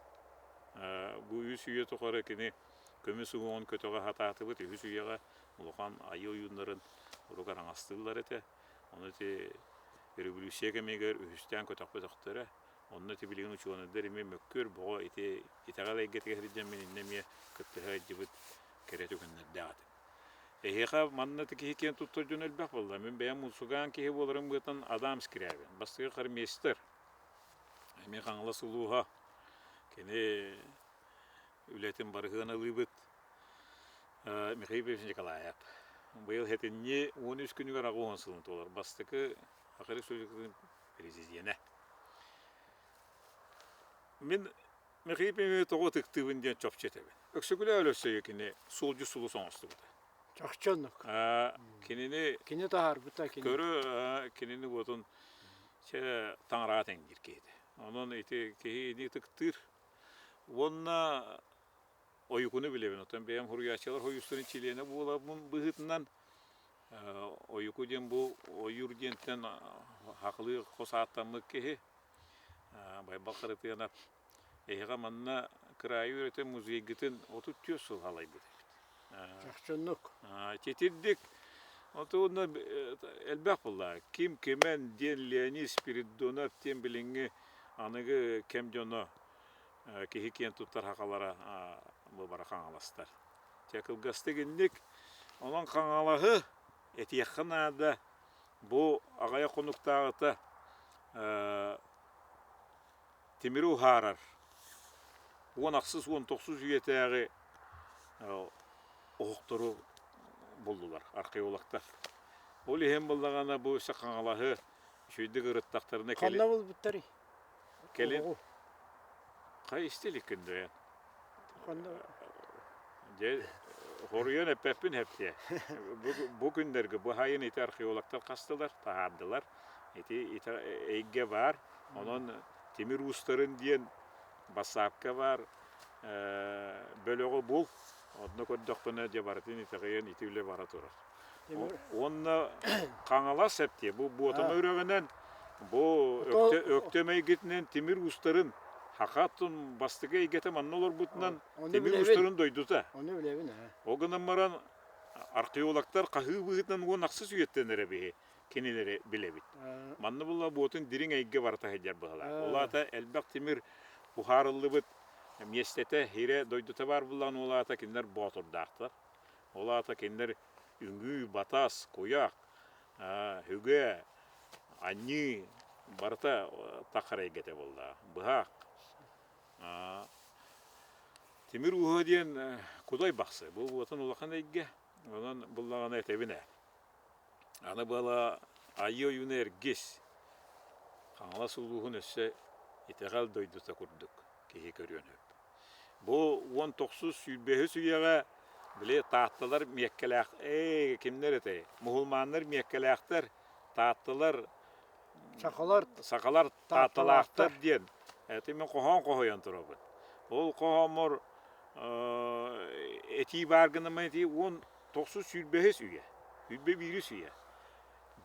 S1: Бу үс үйэ тухары кини көмүс уҥуоҕун көтөҕө сатаатыбыт. Үһүс үйэҕэ улахан айыы ойууннарын урук араҥастыыллар этэ. Ону ити революция кэмигэр үһүстээн көтөхпөтөхтөрө. Онно ити билигин учуонайдар эмиэ мөккүөр бөҕө ити итэҕэл эйгэтигэр сылдьан мин иннэ эмиэ кыттыһа сылдьыбыт кэрэ түгэннэрдээх этим. Эһиэхэ манна киһи киэн туттар дьон элбэх буолла. Мин бэйэм мусугаан киһи буоларым быһыытынан Адам Скрябин, бастакы хормейстер, эмиэ Хаҥалас улууһа. Кини үлэтин барыһыан ылыыбыт Михаил Ефимович Николаев. Быйыл сэтинньи 13 күнүгэр 80 сылын туолар. Бастакы Саха Республикатын президенэ. Мин Михаил Ефимович тоҕо ытыктыыбын диэн чопчу этэбин. Өксөкүлээх Өлөксөйү кини суолдьут сулус оҥостубута.
S2: Чахчы оннук.
S1: Кинини
S2: Кини таһаарбыта кини.
S1: Көрө кинини уотун чэ таҥараҕа тэҥниир киһитэ. Онон ити киһи ини ытыктыыр. Уонна Ойукуну билэбин. Оттон бэйэм суруйааччылар сойуустарын чилиэнэ буолабын быһыытынан Ойуку диэн бу ойуур диэнтэн хахылыы хос ааттаммыт киһи Байбал Харытыанап эһиэхэ манна кыраайы үөрэтэр музейгытын 34 сыл халайбыт эбит.
S2: Чахчы оннук.
S1: Титирдик Отуонна элбэх буолла. Ким Кимэн диэн Леонид Спиридонов диэн билиҥҥи аныгы кэм дьоно киһи киэн туттар хахалара бу бара хаҥаластар. Чэ кылгастык инник. Онон Хаҥалаһы этиэххэ наада. Бу аҕыйах хонуктааҕыта тимири уһаарар 10 ахсыс, 19-ус үйэтээҕи оһохтору буллулар археологтар. Ол иһин буллаҕына бу өссө Хаҥалаһы үчүгэйдик ырыттахтарына
S2: кэлин Ханна булбуттарый?
S1: Кэлин Хай истэ иликкин дуйан.
S2: Ханна
S1: Дьэ хоруйан эппэппин эптиэ. Бу, бу күннэргэ бу хайын ити археологтар хастылар, таһаардылар. Ити ити эйгэ баар. Онон тимир уустарын диэн бассаапка баар бөлөҕү бул. Онно көрдөхпүнэ дьэ барытын итэҕэйэн ити үлэ бара турар. Уонна Хаҥалас эптиэ бу Буотама үрэҕинэн бу Өктөм эйгэтинэн тимир уустарын Хахатын бастакы эйгэтэ манна олорбутунан тимир уустарын дойдута.
S2: Ону билэбин ээ.
S1: Ол гынан баран археологтар хаһыы быһыытынан 16 үйэттэн эрэ биһи кинилэри билэбит. Манна була буотун дириҥ эйгэ барыта сылдьар быһалаах. Ол аата элбэх тимир уһаарыллыбыт миэстэтэ, сирэ, дойдута баар буоллаҕына ол аата кинилэр боотурдаахтар. Ол аата кинилэр үҥүү, батас, куйах, үгэ, анньыы барыта таххар эйгэтэ буолла. Быһах. Тимир ууһа диэн кудай бахсы. Бу уотун улахан эйгэ. Онон буллаҕына этэбин ээ. Аны буола Айыы ойууна Эргис Хаҥалас улууһун өссө итэҕэл дойдута курдук киһи көрүөн сөп. Бу 19-ус 20-үс үйэҕэ били Таатталар Миэккэлээх ээ кимнэр этэй? Муһулмааннар Миэккэлээхтэр, Таатталар
S2: Сахалар
S1: сахалар Таатталаахтар диэн ити мин хоһоон хоһуйан турабын. Ол хоһооммор этии баар гынаммын ити 19 сүүрбэһис үйэ, 21-ис үйэ.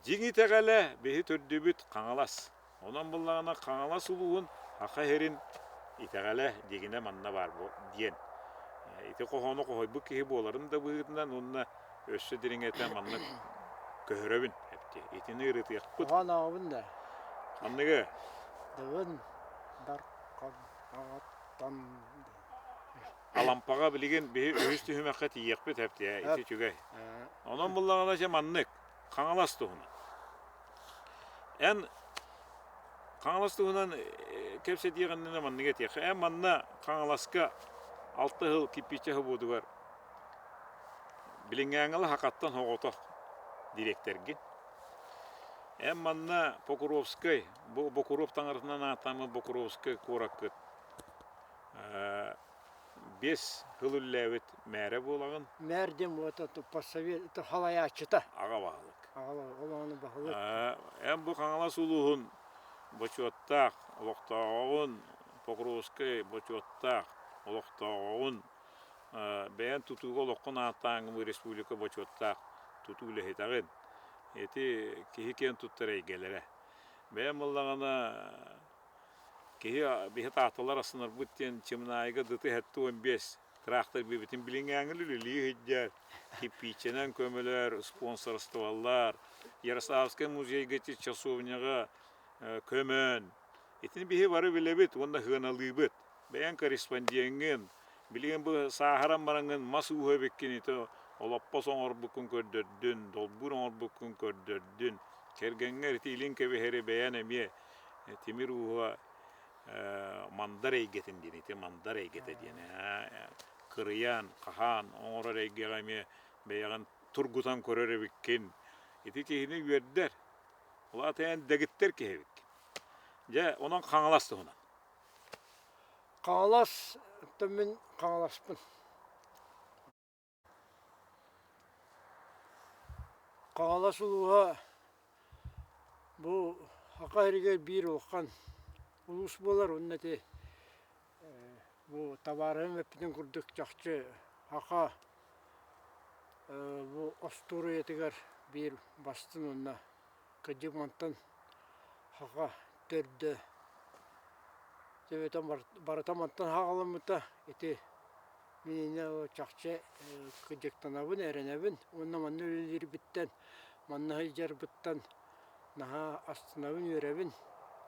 S1: Дьиҥ итэҕэлэ биһи төрдүбүт Хаҥалас. Онон буллаҕына Хаҥалас улууһун Саха сирин итэҕэлэ дьигинэ манна баар диэн. Ити хоһоону хоһуйбут киһи буоларын да быһыытынан уонна өссө дириҥэтэ манна көһөрөбүн эпти. Итини ырытыахпыт.
S2: Хоһоон ааҕабын да.
S1: Ханныгы?
S2: Дыгын Дархан аҕаттан
S1: Алампаҕа билигин биһи үһүс түһүмэххэ тиийиэхпит эптиэ ити үчүгэй. Онон буллаҕына дьэ маннык Хаҥалас туһунан. Эн Хаҥалас туһунан кэпсэтиэх иннинэ маннык этиэххэ. Эн манна Хаҥаласка алта сыл кирпииччэ собуотугар билиҥҥээҥҥэ Хахаттан соҕотох дириэктэргин. Эн манна Покровскай, бу Бокуруоп таҥаратынан ааттаммыт Покровскай куораккыт биэс сыл үлэлээбит мээрэ буолаҕын.
S2: Мээр диэн буолта поссовет халайааччыта.
S1: Аҕа баһылык.
S2: Аҕа олоҕун баһылык.
S1: Эн бу Хаҥалас улууһун бочуоттаах олохтооҕоҕун, Покровскай бочуоттаах олохтооҕоҕун, бэйэн тутууга олоххун ааттааҥҥын республика бочуоттаах тутуу үлэһитэҕин. Ити киһи киэн туттар эйгэлэрэ. Бэйэм буоллаҕына Киһи биһи таатталар астынарбыт диэн Чымнаайыга дыты 75 трактор биэбитин билиҥҥээҥҥи үлэлии сылдьар, кирпииччэнэн көмөлөр, спонсорстволлар, Ярославскай музейга ити часовняҕа көмөн. Итини биһи бары билэбит уонна сыаналыыбыт. Бэйэҥ корреспондеҥҥын, билигин бу сааһыран бараҥҥын мас ууһа эбиккин ити олоппос оҥорбуккун көрдөрдүн, долбуур оҥорбуккун көрдөрдүн, кэргэҥҥэр ити илин кэбиһэри бэйэн эмиэ тимир ууһа мандар эйгэтин диэн ити мандар эйгэтэ диэн кырыйан хаһаан оҥорор эйгэҕэ эмиэ бэйэҕин тургутан көрөр эбиккин ити киһини үөрдэр ол аата эн дэгиттэр киһи эбиккин дьэ онон Хаҥалас туһунан
S2: Хаҥалас мин Хаҥаласпын Хаҥалас улууһа бу Саха сиригэр биир улахан улуус буолар уонна ити бу табаарыһым эппитин курдук чахчы саха бу остуоруйатыгар биир бастыҥ уонна кырдьык мантан саха төрдө төбөтө барыта мантан саҕаламмыта ити. Мин инньэ чахчы кыдьыктанабын, эрэнэбин уонна манна үлэлиирбиттэн, манна сылдьарбыттан наһаа астынабын, үөрэбин.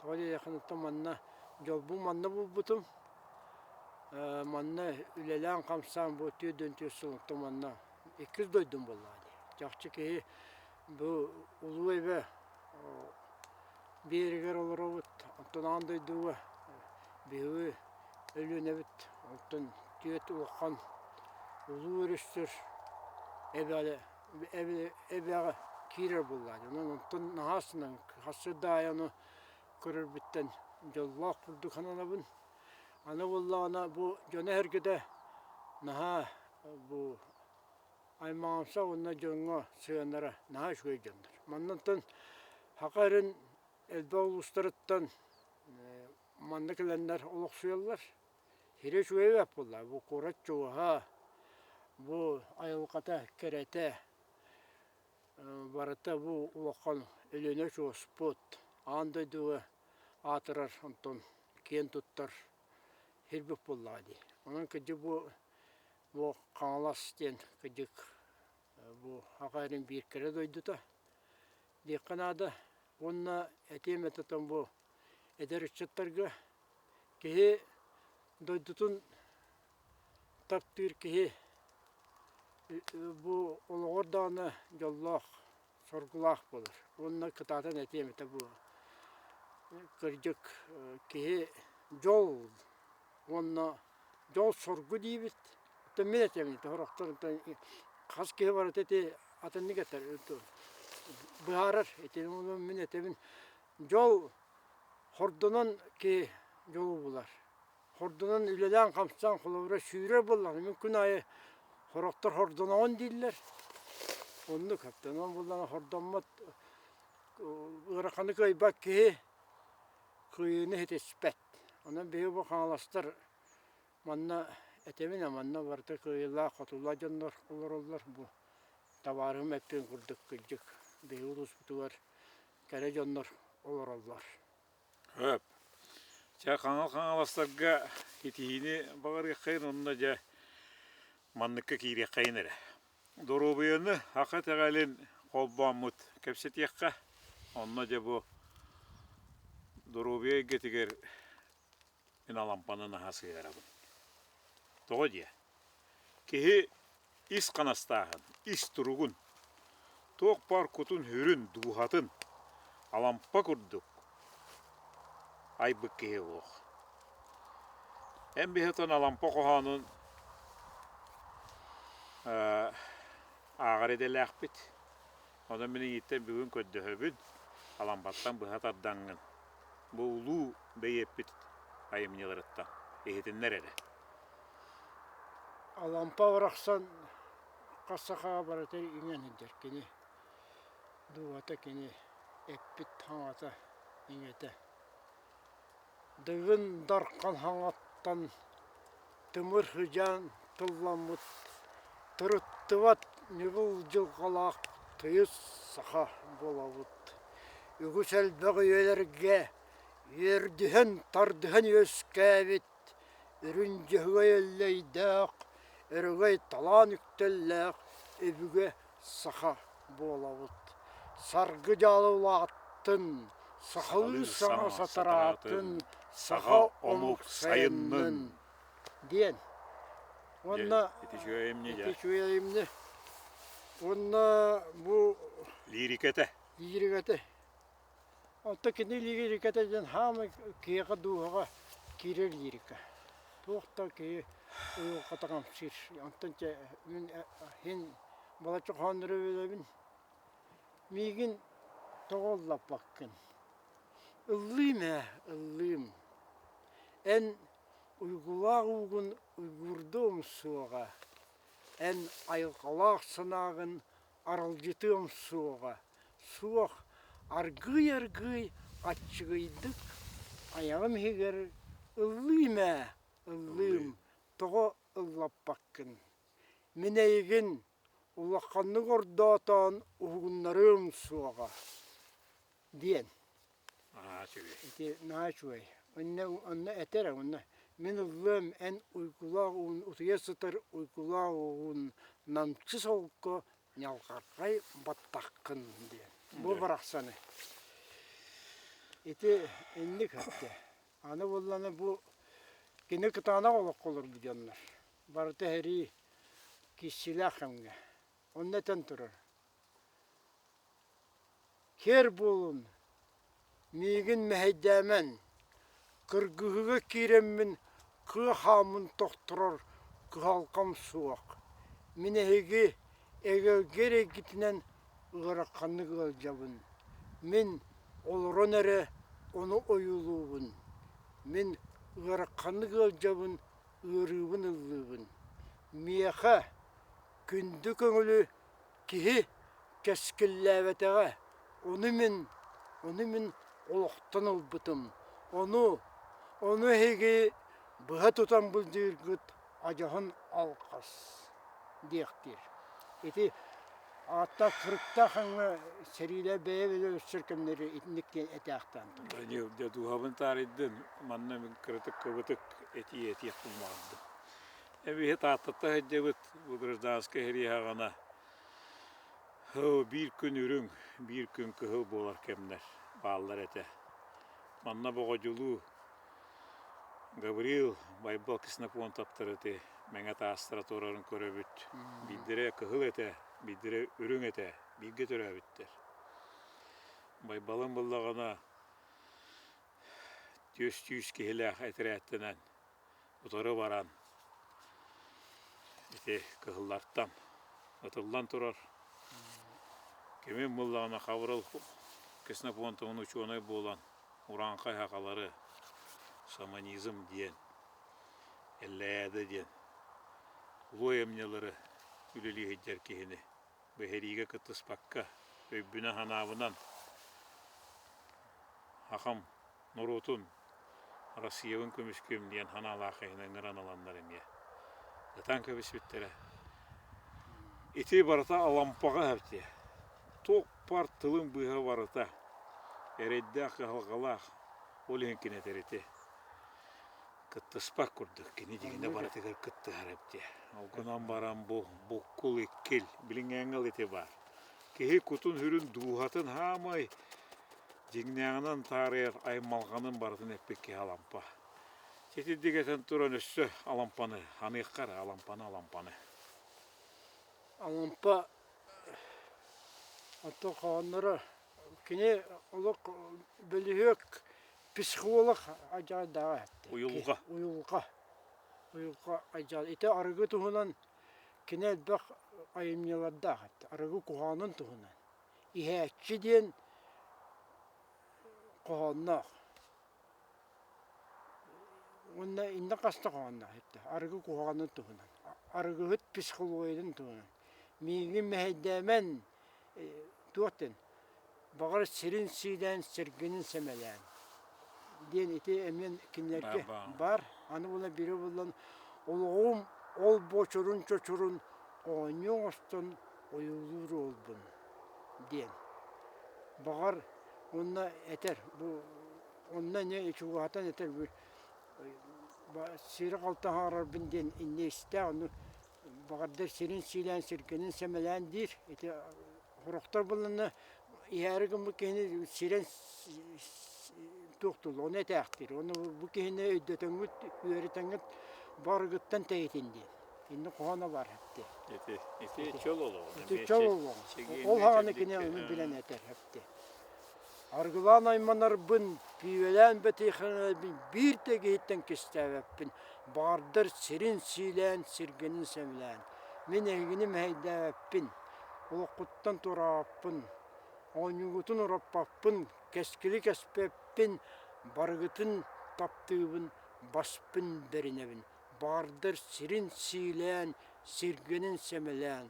S2: Тоҕо диэтэххинэ оттон манна дьолбун манна булбутум. Манна үлэлээн-хамсаан бу 44 сыл оттон манна иккис дойдум буоллаҕа дии. Чахчы киһи бу улуу эбэ биэригэр олоробут, оттон аан дойдуга биһиги Өлүөнэбит оттон түөрт улахан улуу өрүстэр эбэҕэ эбэҕэ киирэр буоллаҕа дии. Онон онтон наһаа астынан хас да аайы ону көрөрбүттэн дьоллоох курдук сананабын. Аны буоллаҕына бу дьоно-сэргэтэ наһаа бу аймаҕымсах уонна дьоҥҥо сыһыаннара наһаа үчүгэй дьоннор. Маннантан саха эрин элбэх улуустарыттан Манна кэлэннэр олохсуйаллар. Сирэ үчүгэй эбээт буолла. Бу куорат чугаһа, бу айылҕата кэрэтэ, барыта бу улахан Өлүөнэ очуоспут, аан дойдуга аатырар, онтон киэн туттар сирбит буоллаҕа дии. Онон кырдьык бу бу Хаҥалас диэн кырдьык бу Саха сирин биир кэрэ дойдута диэххэ наада. Уонна этиэм этэ бу эдэр ыччаттарга киһи дойдутун таптыыр киһи бу олоҕор даҕаны дьоллоох, соргулаах буолар. Уонна кытаатан этиэм этэ бу кырдьык киһи дьол уонна дьол-соргу диибит. Оттон мин этэбин сорохтор хас киһи барыта ити атыннык этэр быһаарар итини мин этэбин Дьол хордонон киһи дьолу булар. Хордонон үлэлээн-хамсаан холобура сүүрэр буоллаҕына мин күн аайы сорохтор хордоноҕун дииллэр. Оннук онон буоллаҕына хордоммот ыараханы кыайбат киһи кыайыыны ситиспэт. Онон биһиги бу хаҥаластар манна этэбин ээ манна барыта кыайыылаах-хотуулаах дьоннор олороллор бу табаарыһым эппитин курдук кырдьык биһиги улууспутугар кэрэ дьоннор олороллор.
S1: Хөп. Чэ, Хаҥал Хаҥаластарга итиһиини баҕарыаххайын уонна дьэ манныкка киириэххэйин эрэ. Доруобуйаны саха итэҕэлин холбооммут кэпсэтиэххэ. Онно дьэ бу доруобуйа эйгэтигэр мин Алампаны наһаа сыһыарабын. Тоҕо диэ? Киһи ис ханастааһын, ис туругун, туох баар кутун-сүрүн, дууһатын Алампа курдук айбыт киһи суох. Эн биһиэтэн Алампа хоһоонун ааҕар идэлээхпит. Онон мин эйииттэн бүгүн көрдөһөбүн, Алампаттан быһа тардаҥҥын бу улуу бэйиэппит айымньыларыттан иһитиннэр эрэ.
S2: Алампа барахсан хас сахаҕа барыта иҥэн сылдьар кини дууһата кини эппит хаҥата иҥэтэ. Дыгын Дархан хаҥаттан тымыр сыдьаан тылламмыт тырыттыбат ньыгыл дьылҕалаах тыйыс саха буолабыт. Үгүс элбэх үйэлэргэ үөрдүһэн тардыһан үөскээбит Үрүҥ Дьөһөгөй Эллэйдээх, Өрөгөй талаан үктэллээх өбүгэ саха буолабыт. Саргы дьаалы улааттын, сахалыы саҥа сатараатын, саха омук сайыннын диэн. Уонна
S1: ити үчүгэй айымньы
S2: ити үчүгэй айымньы. Уонна бу
S1: лиирикэтэ.
S2: Лиирикэтэ. Оттон кини лирикэтэ диэн хаамай киһиэхэ дууһаҕа киирэр лирика. Туох да киһи уйулҕата хамсыыр. Онтон чэ мин иһин балачча хоһооннору билэбин. Миигин тоҕо ыллаппаккын? Ыллыым ээ, ыллыым. Эн уйгулаах уугун уйгуурдуом суоҕа. Эн айылҕалаах санааҕын аралдьытыам суоҕа, суох, аргыый-аргыый аччыгыйдык айаҕым иһигэр ыллыым ээ, ыллыым, тоҕо ыллаппаккын? Мин эйигин улаханнык ордоотоон уһугуннарыам суоҕа диэн.
S1: Наһаа үчүгэй.
S2: Ити наһаа үчүгэй. Онно, онно этэр, онно. Мин ыллыам эн уйгулаах уун утуйа сытар уйгулаах уун намчы солко ньалҕархай баттаххын диэн. Бу барахсаны. Ити инник өттө. Аны буоллаҕына бу кини кытаанах олоххо олорбут дьоннор. Барыта сэрии киссилээх кэмҥэ. Онно этэн турар: «Киэр буолун, миигин мэһэйдээмэн, кыргыһыыга киирэммин кыа хааммын тохторор кыһалҕам суох. Мин эһиги эгэлгэ эрэйгитинэн ыараханнык ыалдьабын. Мин олорон эрэ ону ойуулуубун. Мин ыараханнык ыалдьабын, ыарыыбын ыллыыбын. Миэхэ күндү көҥүлү киһи кэскиллээбэтэҕэ, ону мин, ону мин олохтон ылбытым, ону, ону эһиги быһа тутан былдьыыргыт адьаһын алҕас диэхтиир. Ити ааттаах кырыктаах аҥа сэриилэр бэйэ-бэйэ өссөр кэмнэри итинник диэн этээхтээн турар.
S1: Данил, дьэ дууһабын таарыйдын, манна мин кыратык кыбытык этии этиэхпин баҕардым. Эбиһи Тааттата сылдьабыт бу гражданскай сэрии саҕана биир күн үрүҥ, биир күн кыһыл буолар кэмнэр бааллар этэ. Манна боҕодьулуу Гаврил Байбал Ксенофонтовтар ити мэҥэ таастара турарын көрөбүт. Биирдэрэ кыһыл этэ, биирдэрэ үрүҥ этэ, бииргэ төрөөбүттэр. Байбалым буоллаҕына түөс-түүс киһилээх этэрээттэнэн утары баран ити кыһыллартан ытыллан турар. Кимин буллаҕына Хабырыл Ксенофонтовын учуонай буолан урааҥхай сахалары шаманизм диэн, эллээдэ диэн улуу айымньылары үлэлии сылдьар киһини бэһириигэ кыттыспакка өйбүнэн-санаабынан хахам норуотун Россиябын көмүскүөм диэн санаалаах киһини ыҥыран ыланнар эмиэ ытан кэбиспиттэрэ. Ити барыта Алампаҕа эбитэ. Туох баар тылын быыһа барыта эрэйдээх кыһалҕалаах, ол иһин кини этэр ити кыттыспат курдук кини дьиҥинэ барытыгар кыттыһар эбитэ. Ол гынан баран бу буккул иккил билиҥҥээҥҥэ ити баар. Киһи кутун-сүрүн дууһатын хаамай Дьиҥнээҕинэн таарыйар аймалҕанын барытын эппит киһи Алампа. Ситирдик этэн туран өссө Алампаны аныахха эрэ Алампаны Алампаны.
S2: Алампа оттон хоһоонноро кини олох бөлүһүөк психолог адьаайдааҕа этэ.
S1: Уйулҕа.
S2: Уйулҕа. Уйулҕа адьаай. Ити арыгы туһунан кини элбэх айымньылардаах этэ. Арыгы куһаҕанын туһунан. Иһээччи диэн хоһоонноох уонна иннэ хас да хоһоонноох этэ арыгы куһаҕанын туһунан арыгыһыт психологиятын туһунан миигин мэһэйдээмэн туох диэн баҕар сирин сиилээн сиргинин сэмэлээн диэн ити эмиэ кинилэргэ баар аны буолан биирэ буолан олоҕум ол бочурун чочурун оонньуу оҥостон ойуулуур уолбун диэн. Баҕар уонна этэр бу онно эмиэ чугаһатан этэр бу сири-халты аһаарарбын диэн инньэ истээх ону баҕардар сирин сиилээн сиргэнин сэмэлээн диир ити сорохтор булланна иһээри гыммыт киһини сирэн туохтууллар ону этээхтиир ону бу киһини өйдөтөҥҥүт үөрэтэҥҥит барыгыттан тэйитин диэн Инни хоһооно бар эпти.
S1: Ити ити чөл олоҕун.
S2: Ити чөл олоҕун. Ол хаҕаны кини ону билэн этэр эпти. Аргылаан айманарбын, пиибэлээн бэтиэхэнэрбин биир да киһиттэн кистээбэппин. Баҕардар сирин сиилээн, сиргэнин сэмэлээн. Мин эһигини мэһэйдээбэппин, олоххуттан туораабаппын, оонньуугутун уроппаппын, кэскили кэспэппин, барыгытын таптыыбын, баспын бэринэбин. Баардар сирин сиилээн, сиргэнин сэмэлээн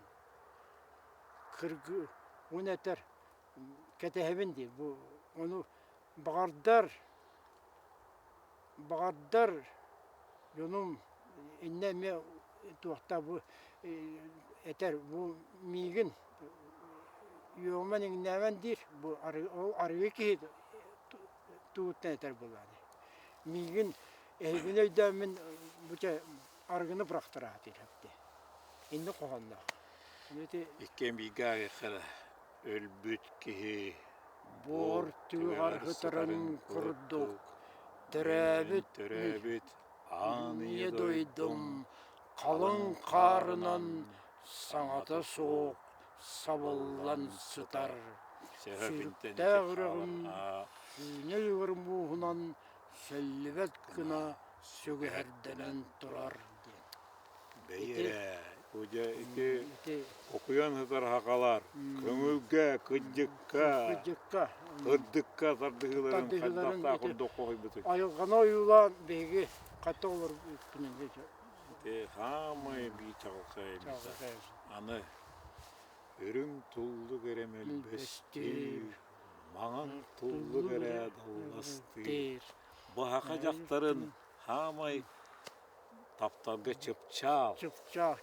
S2: кыргы уон этэр кэтэһэбин дии бу ону баҕардар баҕардар дьонум иннэ эмиэ туохта бу этэр бу миигин үөҕүмэн иҥнээмэн диир бу ол арыгы киһи тугуттан этэр буоллаҕа дии миигин. Эһигини өйдөөммүн бу чэ арыгыны бырахтараатыр эбит. Инник хоһоонноох. Ити
S1: Иккиэн бииргэ ааҕыахха өлбүт киһи
S2: буор түгэҕэр сытарын курдук төрөөбүт
S1: төрөөбүт аан
S2: ийэ дойдум халыҥ хаарынан саҥата суох сабыллан сытар. Сүрүктээх үрэҕим сүүнэ үгэр мууһунан сөллүбэт гына сүгэһэрдэнэн турар диэн.
S1: Бэйэ, дьэ ити окуйан сытар хахалар көҥүлгэ, кыдьыкка,
S2: кыдьыкка,
S1: кырдыкка тардыһыыларын хайдахтаах курдук хоһуйбутуй?
S2: Айылҕаны ойуулаан биһиги хата олорбуппунан
S1: Ити хаамай биир чаҕылхай Аны үрүҥ туллук эрэ мөлбөстүүр, маҥан туллук эрэ далластыыр, баһаха дьахтарын хаамай тапталга чыпчаал,
S2: Чыпчаал.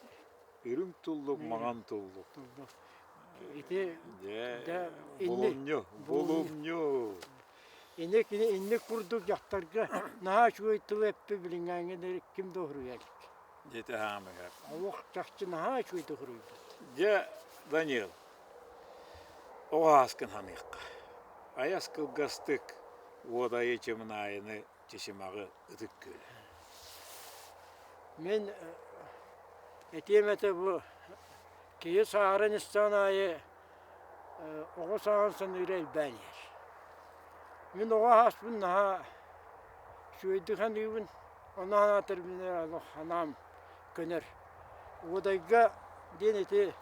S1: Үрүҥ туллук, маҥан туллук.
S2: Ити
S1: Дьэ, булумньу, булумньу.
S2: Инник инник курдук дьахтарга наһаа үчүгэй тыл эппи билиҥҥээҥҥэ ким да уһуруйа илик.
S1: Дьэ хаамыгар.
S2: Олох чахчы наһаа үчүгэй уһуруйбут.
S1: Дьэ, Данил, оҕо ааскын ханыахха. Айас кылгастык уодайы чымынаайыны Чычымаҕы ытык күөл.
S2: Мин этиэм этэ бу киһи сааһыран истэҕин аайы оҕо сааһын саныыра элбээн иһэр. Мин оҕо ааспын наһаа үчүгэйдик саныыбын, ону санаатар мин олох санаам көнөр. Уодайга диэн ити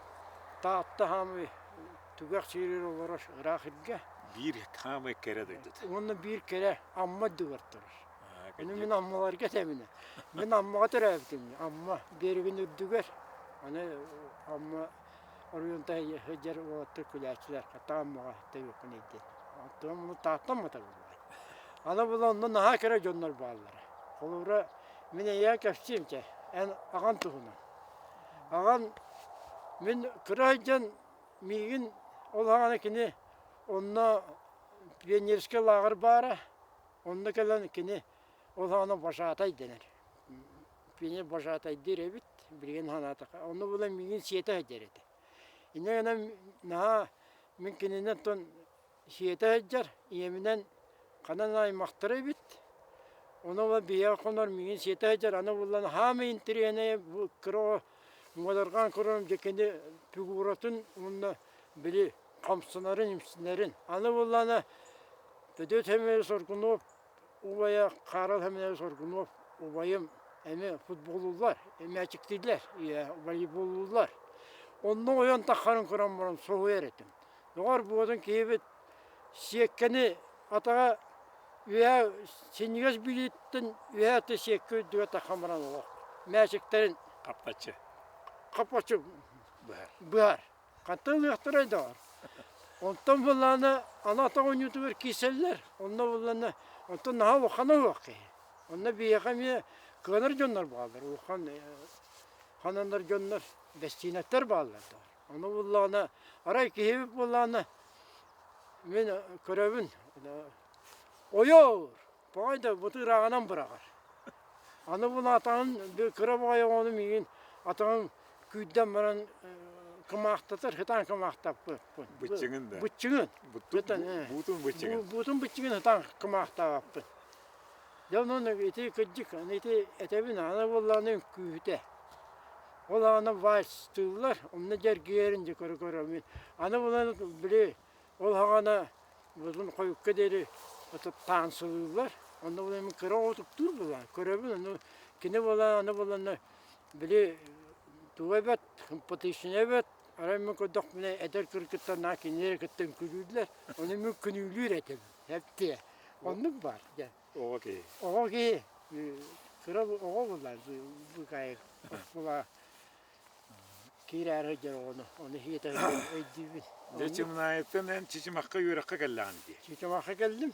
S2: Таатта хаамыы түгэх сиригэр олорор ыраах иргэ.
S1: Биир хаамыы кэрэ дойдута.
S2: Уонна биир кэрэ Амма үрдүгэр турар. Аны мин Аммаларга этэбинэ. Мин Аммаҕа төрөөбүтүм. Амма биэрэгин үрдүгэр. Аны Амма оройуонта сылдьар уолаттар күлээччилэр. Хата Аммаҕа төрүөххүн диэн. Оттон муну Тааттам буолла. Аны була онно наһаа кэрэ дьоннор бааллара. Холобура, мин эйиэхэ кэпсиэм чэ, эн аҕан туһунан. Аҕам мин кыра сылдьан миигин ол аҕана кини онно пионерскай лааҕыр баара, онно кэлэн кини ол аҕана вожатай дэнэр. Пионер вожатайдыыр эбит, билигин санаатахха. Онно буолан миигин сиэтэ сылдьар этэ. Инньэ гынан наһаа мин кинини оттон Сиэтэ сылдьар, ийэбинэн ханан аймахтара эбит. Ону ыла биһиэхэ хонор миигин сиэтэ сылдьар, аны буллан хаамай интэриэһинэй бу кыра оҕо муодарҕаан көрөрүм дьэ кини фигуратын уонна били хамсанарын-имсэнэрин. Аны буллаана Петр Семенович Соргунов убайа Карл Семенович Соргунов убайым эмиэ футболлууллар, мээчиктииллэр, волейболлууллар. Онно ойон таххарын көрөн баран соһуйар этим. Доҕор буотун киһибит сиэккэни атаҕа үөһэ синньигэс билииттэн үөһэ өттө сиэккэ үрдүгэр таххан баран олох мээчиктэрин
S1: Хаппаччы.
S2: хаппаччы
S1: Быһар.
S2: быһар. Хантан ылыахтарай доҕор. Онтон буллаҕына аны атах оонньуутугар киирсэллэр. Онно буллаҕына онтон наһаа улахана суох киһи. Онно биһиэхэ эмиэ кыанар дьоннор бааллар. Улахан хананар дьоннор, бэстиинэттэр бааллар доҕор. Ону буллаҕына, арай киһибит буоллаҕына, мин көрөбүн, ойоор, баҕай да бу тыырааҕынан быраҕар. Аны бу атаҕын кыра баҕайы оҕону миигин атаҕын күүрдэн баран кымаахтатар, сытаан кымаахтаппыппын.
S1: Быччыҥын да?
S2: Быччыҥын.
S1: Буутун быччыҥын.
S2: Буутун быччыҥын сытаан кымаахтаабаппын. Дьэ онон ити кырдьык, ити этэбин, аны буоллаҕына үҥкүүһүтэ. Ол аҕана вальстыыллар, онно дьэргийэрин дьэ көрө-көрө мин. Аны булан били ол аҕана бутун хойукка диэри таансылыыллар. Онно булан мин кыра оҕотуктуур буолан көрөбүн, ону кини буолан аны булан били туга эбэт, симпатичнай эбэт, арай мин көрдөхпүнэ эдэр кыргыттар наа кинилэри кытта үҥкүүлүүллэр, ону мин күнүүлүүр этим. Эптиэ. Оннук баар дьэ.
S1: Оҕо киһи.
S2: Оҕо киһи. Кыра оҕо буолла быкаайык оскуола киирээри сылдьар оҕону ону сиэтэ сылдьан өйдүүбүн.
S1: Дьэ Чымнаайыттан эн Чычымахха үөрэххэ кэллэҕин дии.
S2: Чычымахха кэллим.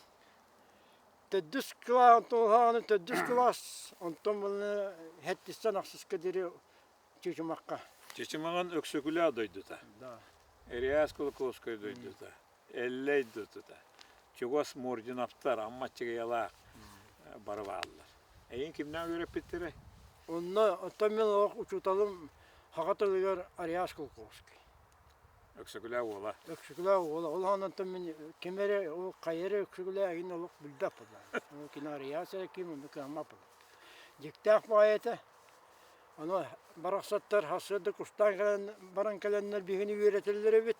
S2: Төрдүс кылаас онтон төрдүс кылаас онтон буолла сэттистэн ахсыска диэри Чычымахха.
S1: Чычымаҕын Өксөкүлээх дойдута.
S2: Да.
S1: Эриас Кулаковскай дойдута. Эллэй дойдута. Чугас Мординовтар, Амма Чыгыйалаах бары бааллар. Эйин кимнээх үөрэппиттэрэй?
S2: Онно оттон мин олох учууталым саха тылыгар Ариас Кулаковский.
S1: Өксөкүлээх уола.
S2: Өксөкүлээх уола. Ол онтон мин ким эрэ, ол хайа эрэ Өксөкүлээх олох билбэт буоллаҕым. Ол кини Ариас эрэ ким, онно кыаммат буоллаҕым. Дьиктээх баҕайы этэ. Ону барахсаттар сарсыарда кустаан кэлэн баран кэлэннэр биһигини үөрэтэллэр эбит.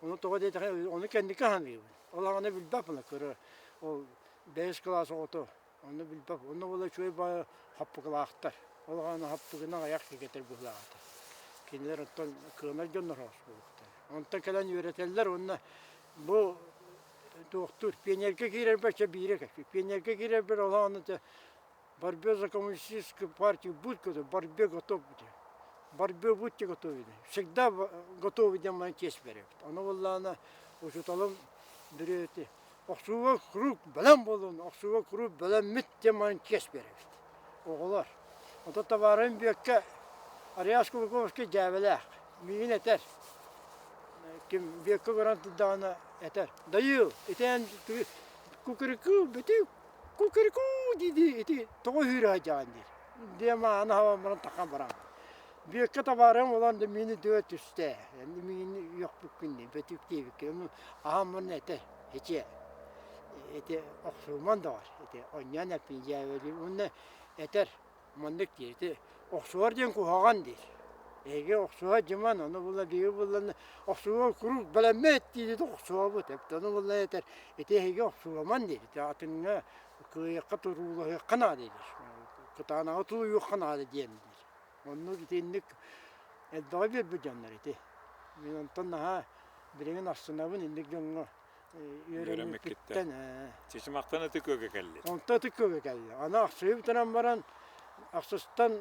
S2: Ону тоҕо диэтэххэ, ону кэнники саныыбын. Ол аҕаны билбэппин кыра ол бэһис кылаас оҕото Онно билбэт, онно буола үчүгэй баайы хаппыкылаахтар. Ол аҕаны хаппыгынан айах кигэтэр быһыылаах Кинилэр оттон кыанар дьоннор соҕус буолуохтара. Онтон кэлэн үөрэтэллэр уонна бу туохтуур пионерга киирэрбэр чэ биирэ кэлбит. Пионерга киирэрбэр ол аҕаны борьбе за коммунистическую партию будь готов, борьбе готов борьбе будьте готовы. Всегда готовы диэн маны чиэс бэрэбит. Ону буоллаҕына учууталым бүрүөтү Охсууга куруук бэлэм буолун, охсууга куруук бэлэммит диэн баран чиэс биэрэбит. Оҕолор. Онтон табаарым Бүөккэ Ариас Кулаковскай дьээбэлээх. Миигин этэр. Ким Бүөккэ көрөн турдаҕына этэр. Дайыыл, ити эн кукурику бүтүк кукурику дии-дии ити тоҕо үүрэ сылдьаҕын диир. Диэн мааны хабан баран тахан баран. Бүөккэ табаарым улан да миини дөө түстэ. Миигин үөхпүккүн дии, бөтүк диэбиккин. Аһам мурун этэр. Ити ити охсууман доҕор, ити онньоон эппин дьээбэлиир уонна этэр маннык диир ити охсуһар диэн куһаҕан диир. Эһиги охсуһа дьыман, ону була биһиги буллан охсуһа куруук бэлэммит диир охсуһабыт. Ону булла этэр ити эһиги охсуһаман диир. Ити атыҥҥа кыайыахха туруулаһыахха наада диир. Кытаанаҕы тулуйуохха наада диэн диир. Оннук итинник элбэҕи биэрбит дьоннор ити. Мин онтон наһаа билигин астынабын инник дьоҥҥо үөрэммиппиттэн.
S1: Чычымахтан ытык күөлгэ кэлли.
S2: Онтон ытык күөлгэ кэлли. Аны ахсыы бүтэрэн баран ахсыстан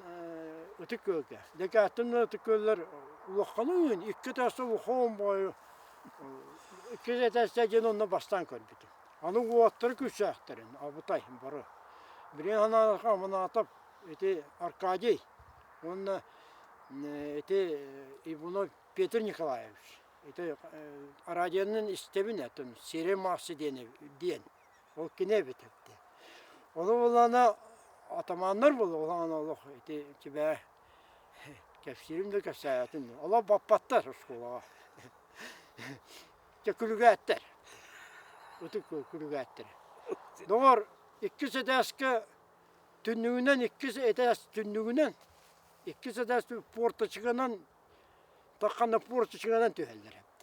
S2: ытык күөлгэ. Декааттан ытык күөллэр улаханын икки этээсте улахан бою икки этээсте диэн онно бастаан көрбүтүм. Аны уолаттары күүстээхтэрин абытай бары. Билигин санаатахха Аманатов ити Аркадий уонна ити Иванов Петр Николаевич ити радионан истэбин этим Сири Марсы диэн диэн ол кини эбит этти. Ону булана атаманнар буолла олох ити тибээ кэпсиирим да кэпсээбэтим. Олох баппаттар оскуолаҕа. Дьэ күлүгээттэр. Ытык күлүгээттэр. Доҕор иккис этээскэ түннүгүнэн иккис этээс түннүгүнэн иккис этээс порточканан таххана порточканан түһэллэр эбит.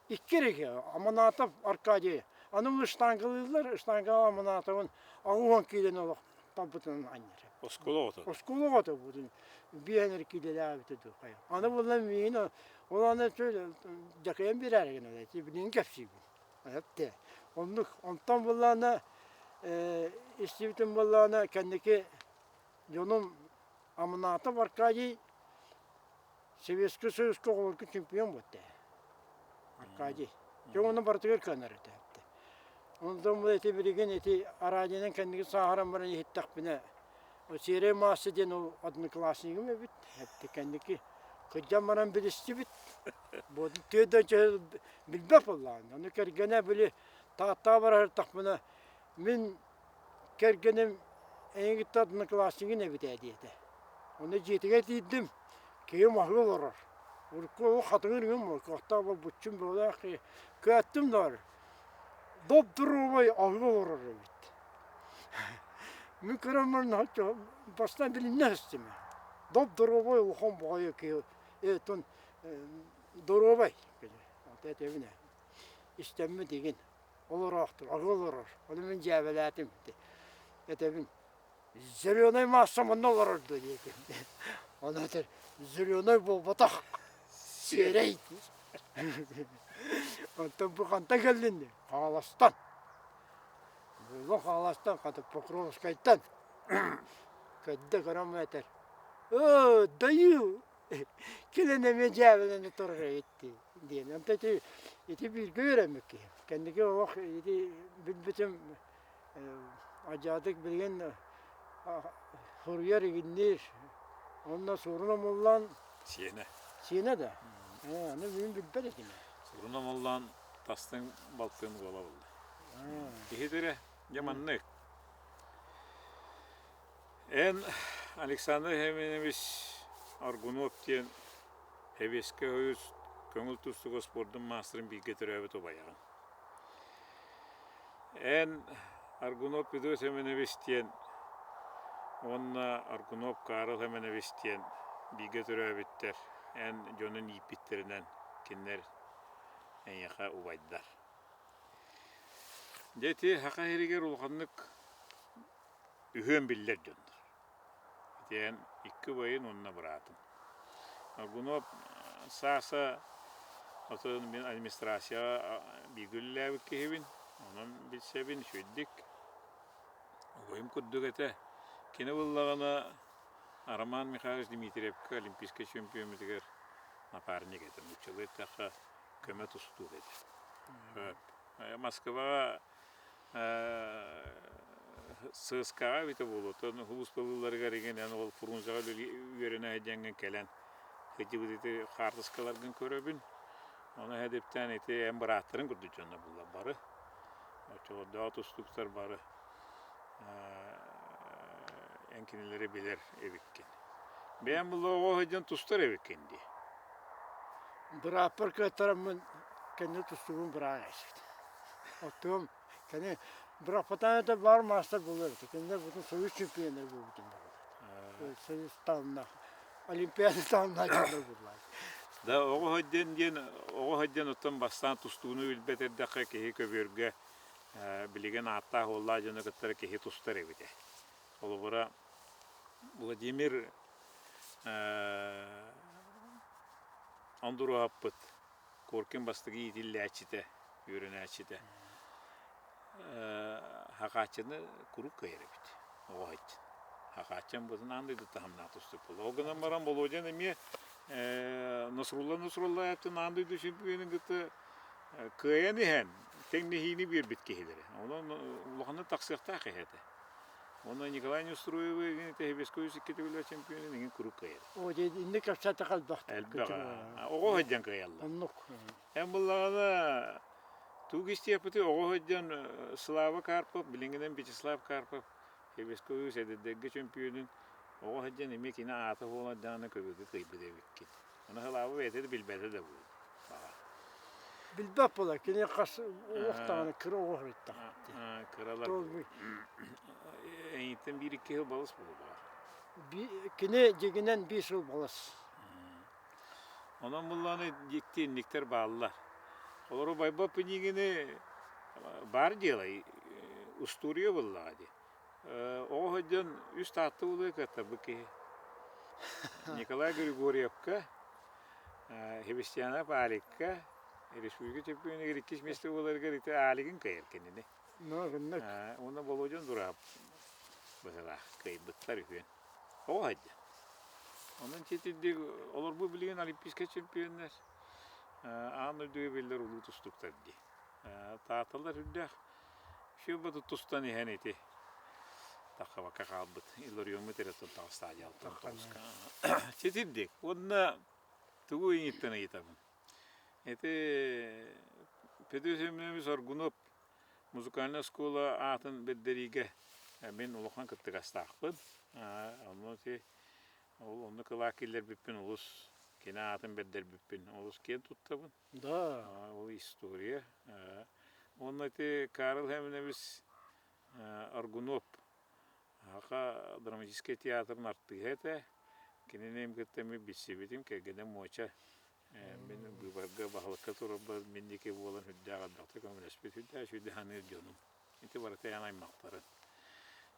S2: Икки эрэ Аманатов Аркадий аны штангалыыллар штангаҕа Аманатовын 80 киилэни олох талбытынан анньар.
S1: Оскуола оҕото.
S2: Оскуола оҕото бутун биэһэн эрэ киилэлээбитэ дуу хайа. Аны буолла миигин ол аны дьакыйан биэрээри гынар эти билигин кэпсиибин. Эпте. Оннук онтон буоллаҕына истибитим буоллаҕына кэнники дьонум Аманатов Аркадий Советский Союзка оҕолорго чемпион буолта. Аркадий. Дьэ ону барытыгар кыанар этэ. Онтон бу ити билигин ити араадьыйанан кэнники сааһыран баран иһиттэхпинэ Серый масса диэн ол одноклассникым эбит. Эпти кэнники кырдьан баран билистибит. Бу түөдэ билбэт буоллаҕына. Ону кэргэнэ били Тааттаҕа барар мин кэргэним эйигиттэн однокласснигын эбит ээ диэтэ. Ону дьиэтигэр тиийдим, киһим аһыы олорор. Урукку ол хатыҥыр үҥүм кыахтаах буолбуччум бөҕөлөөх киһи. Көөттүм да доп-доруобай аһыы олорор эбит. Мин көрөн бастаан билиннэ истим. Доп-доруобай улахан баҕайы киһи этон доруобай этэбин ээ истэммит игин олороохтур аһыы олорор ону мин дьээбэлээтим этэбин зеленай масса манна олорор дуо диэтим ону этэр зеленай буолбатах сиэрэй онтон бу хантан кэллин диэн Хаҥаластан Буолла Хаҥаластан хата Покровскайтан көрдө көрөн этэр оо дайыы кэлэн эмиэ дьээбэлэнэ турар эбит дии диэн. Онто ити ити бииргэ үөрэммит киһи. Кэнники олох ити билбитим адьаатык билигин суруйар игинниир. Онно суорун омуллан
S1: Сиэнэ.
S2: Сиэнэ да? Аны бүгүн билбэт этим.
S1: Суорун омуллан тастыҥ балтын уола булла. Киһи эрэ дьэ маннык. Эн Александр Семенович Аргунов диэн Сэбиэскэй Союз көҥүл тустууга спордун маастарын бииргэ төрөөбүт убайаҕын. Эн Аргунов Петр Семенович диэн уонна Аргунов Карл Семенович диэн бииргэ төрөөбүттэр эн дьонун ииппиттэринэн кинилэр эйиэхэ убайдар. Дьэ ити Саха сиригэр улаханнык үһүөн биллэр дьоннор. Ити эн икки убайын уонна быраатым. Аргунов Саша отон мин администрацияҕа бииргэ үлэлээбит киһибин, онон билсэбин үчүгэйдик. Убайым курдук этэ. Кини буоллаҕына Роман Михайлович Дмитриевка олимпийскай чемпиоммутугар напарник этэ, нууччалыы эттэххэ көмө тустуук этэ. Москваҕа ЦСКА-ҕа эбитэ буолуо, оттон сулууспалыылларыгар игин эн ол Фрунзеҕа үөрэнэ сылдьаҥҥын кэлэн сылдьыбыт ити хаартыскаларгын көрөбүн. Ону эһэдиптээн ити эн бырааттарын курдук дьонно булла бары. Оччолордоох тустууктар бары эн кинилэри билэр эбиккин. Бэйэм булла оҕо сылдьан тустар эбиккин дии.
S2: Бырааппар кыаттараммын кэнники тустубун быраан эсит. Оттуом кини бырахпатаан баар маастар буолуо эбит. Кинилэр бутун Союз чемпионнар буолбутун буолуо. Союз таһымнаах Олимпиада таһымнаах дьоннор буоллар.
S1: Да оҕо сылдьан диэн оҕо сылдьан оттон бастаан тустууну билбэт эрдэххэ киһи көбүөргэ билигин ааттаах уоллаах дьону кытта киһи тустар эбитэ. Холобура Владимир Ондуруоһаппыт Коркин бастакы иитиллээччитэ, үөрэнээччитэ Хахааччыны куруук кыайар эбит оҕо сылдьан. Хахааччан бытын аан дойду таһымнаах тустуук буолла. Ол гынан баран Володян эмиэ Насрулла Насруллаевтын аан дойду чемпионун кытта кыайан иһэн тэҥнэһиини биэрбит киһилэрэ. Онон улаханнык тахсыахтаах киһи этэ. Уонна Николай Неустроевы Тэһибэскэ икки төгүллээх чемпионун иҥин куруук кыайар.
S2: Оо, дьэ, инник кэпсээтэх элбэх.
S1: Элбэх. Оҕо сылдьан кыайаллар.
S2: Оннук.
S1: Эн буллаҕына тугу истиэхпитий оҕо сылдьан Слава Карпов, билиҥҥинэн Вячеслав Карпов Тэһибэскэ эдэрдэргэ чемпионун оҕо сылдьан эмиэ кини аата буолан даҕаны көбүгү кыайбыт эбиккин. Ону Слава бэйэтэ да билбэтэ да буолуо.
S2: Билбэт буолар, кини хас уох даҕаны кыра оҕо сырыттах.
S1: Кыралар. Эйиттэн биир-икки сыл балыс буолуо.
S2: Кини дьигинэн биир сыл балыс.
S1: Онон буллааны дьикти инниктэр бааллар. Олору байбап пинигини баар дьыала, устуоруйа буоллаҕа дии. Оҕо сылдьан үс Таатта улуйа кыаттарбыт киһи. Николай Григорьевка, Христианов Аликка, республика чемпионугар иккис миэстэ буоларыгар ити Алигын кыайар кинини. Уонна Володин Дураап быһыылаах кыайбыттар үһүөн. Оҕо сылдьан. Онон итинник олорбут билигин олимпийскай чемпионнар аан дойдуга биллэр улуу тустууктар дии. Тааталар үрдээх Филбаты тустан иһэн ити таххабакка хаалбыт Иллариоммут эрэ таҕыста дьаалтан тоҕуска. Ситирдик. Уонна тугу ыйыттан ыйытабын. Ити Петр Семенович Аргунов музыкальная оскуола аатын бэрдэриигэ мин улахан кыттыгастаахпын. Онно ити ол онно кылаак киллэрбиппин олус кини аатын бэрдэрбиппин олус киэн туттабын.
S2: Да.
S1: Ол история. Уонна ити Карл Хеминевич Аргунов Саха драматическай театрын артыыһа этэ. Кинини кытта эмиэ билсибитим, кэргэним Муоча мин быыбарга баһылыкка турарбар мин диэки буолан үрдээх элбэхтик көмөлөспүт, үрдээх үчүгэйдик саныыр дьонум. Ити барыта эн аймахтарын.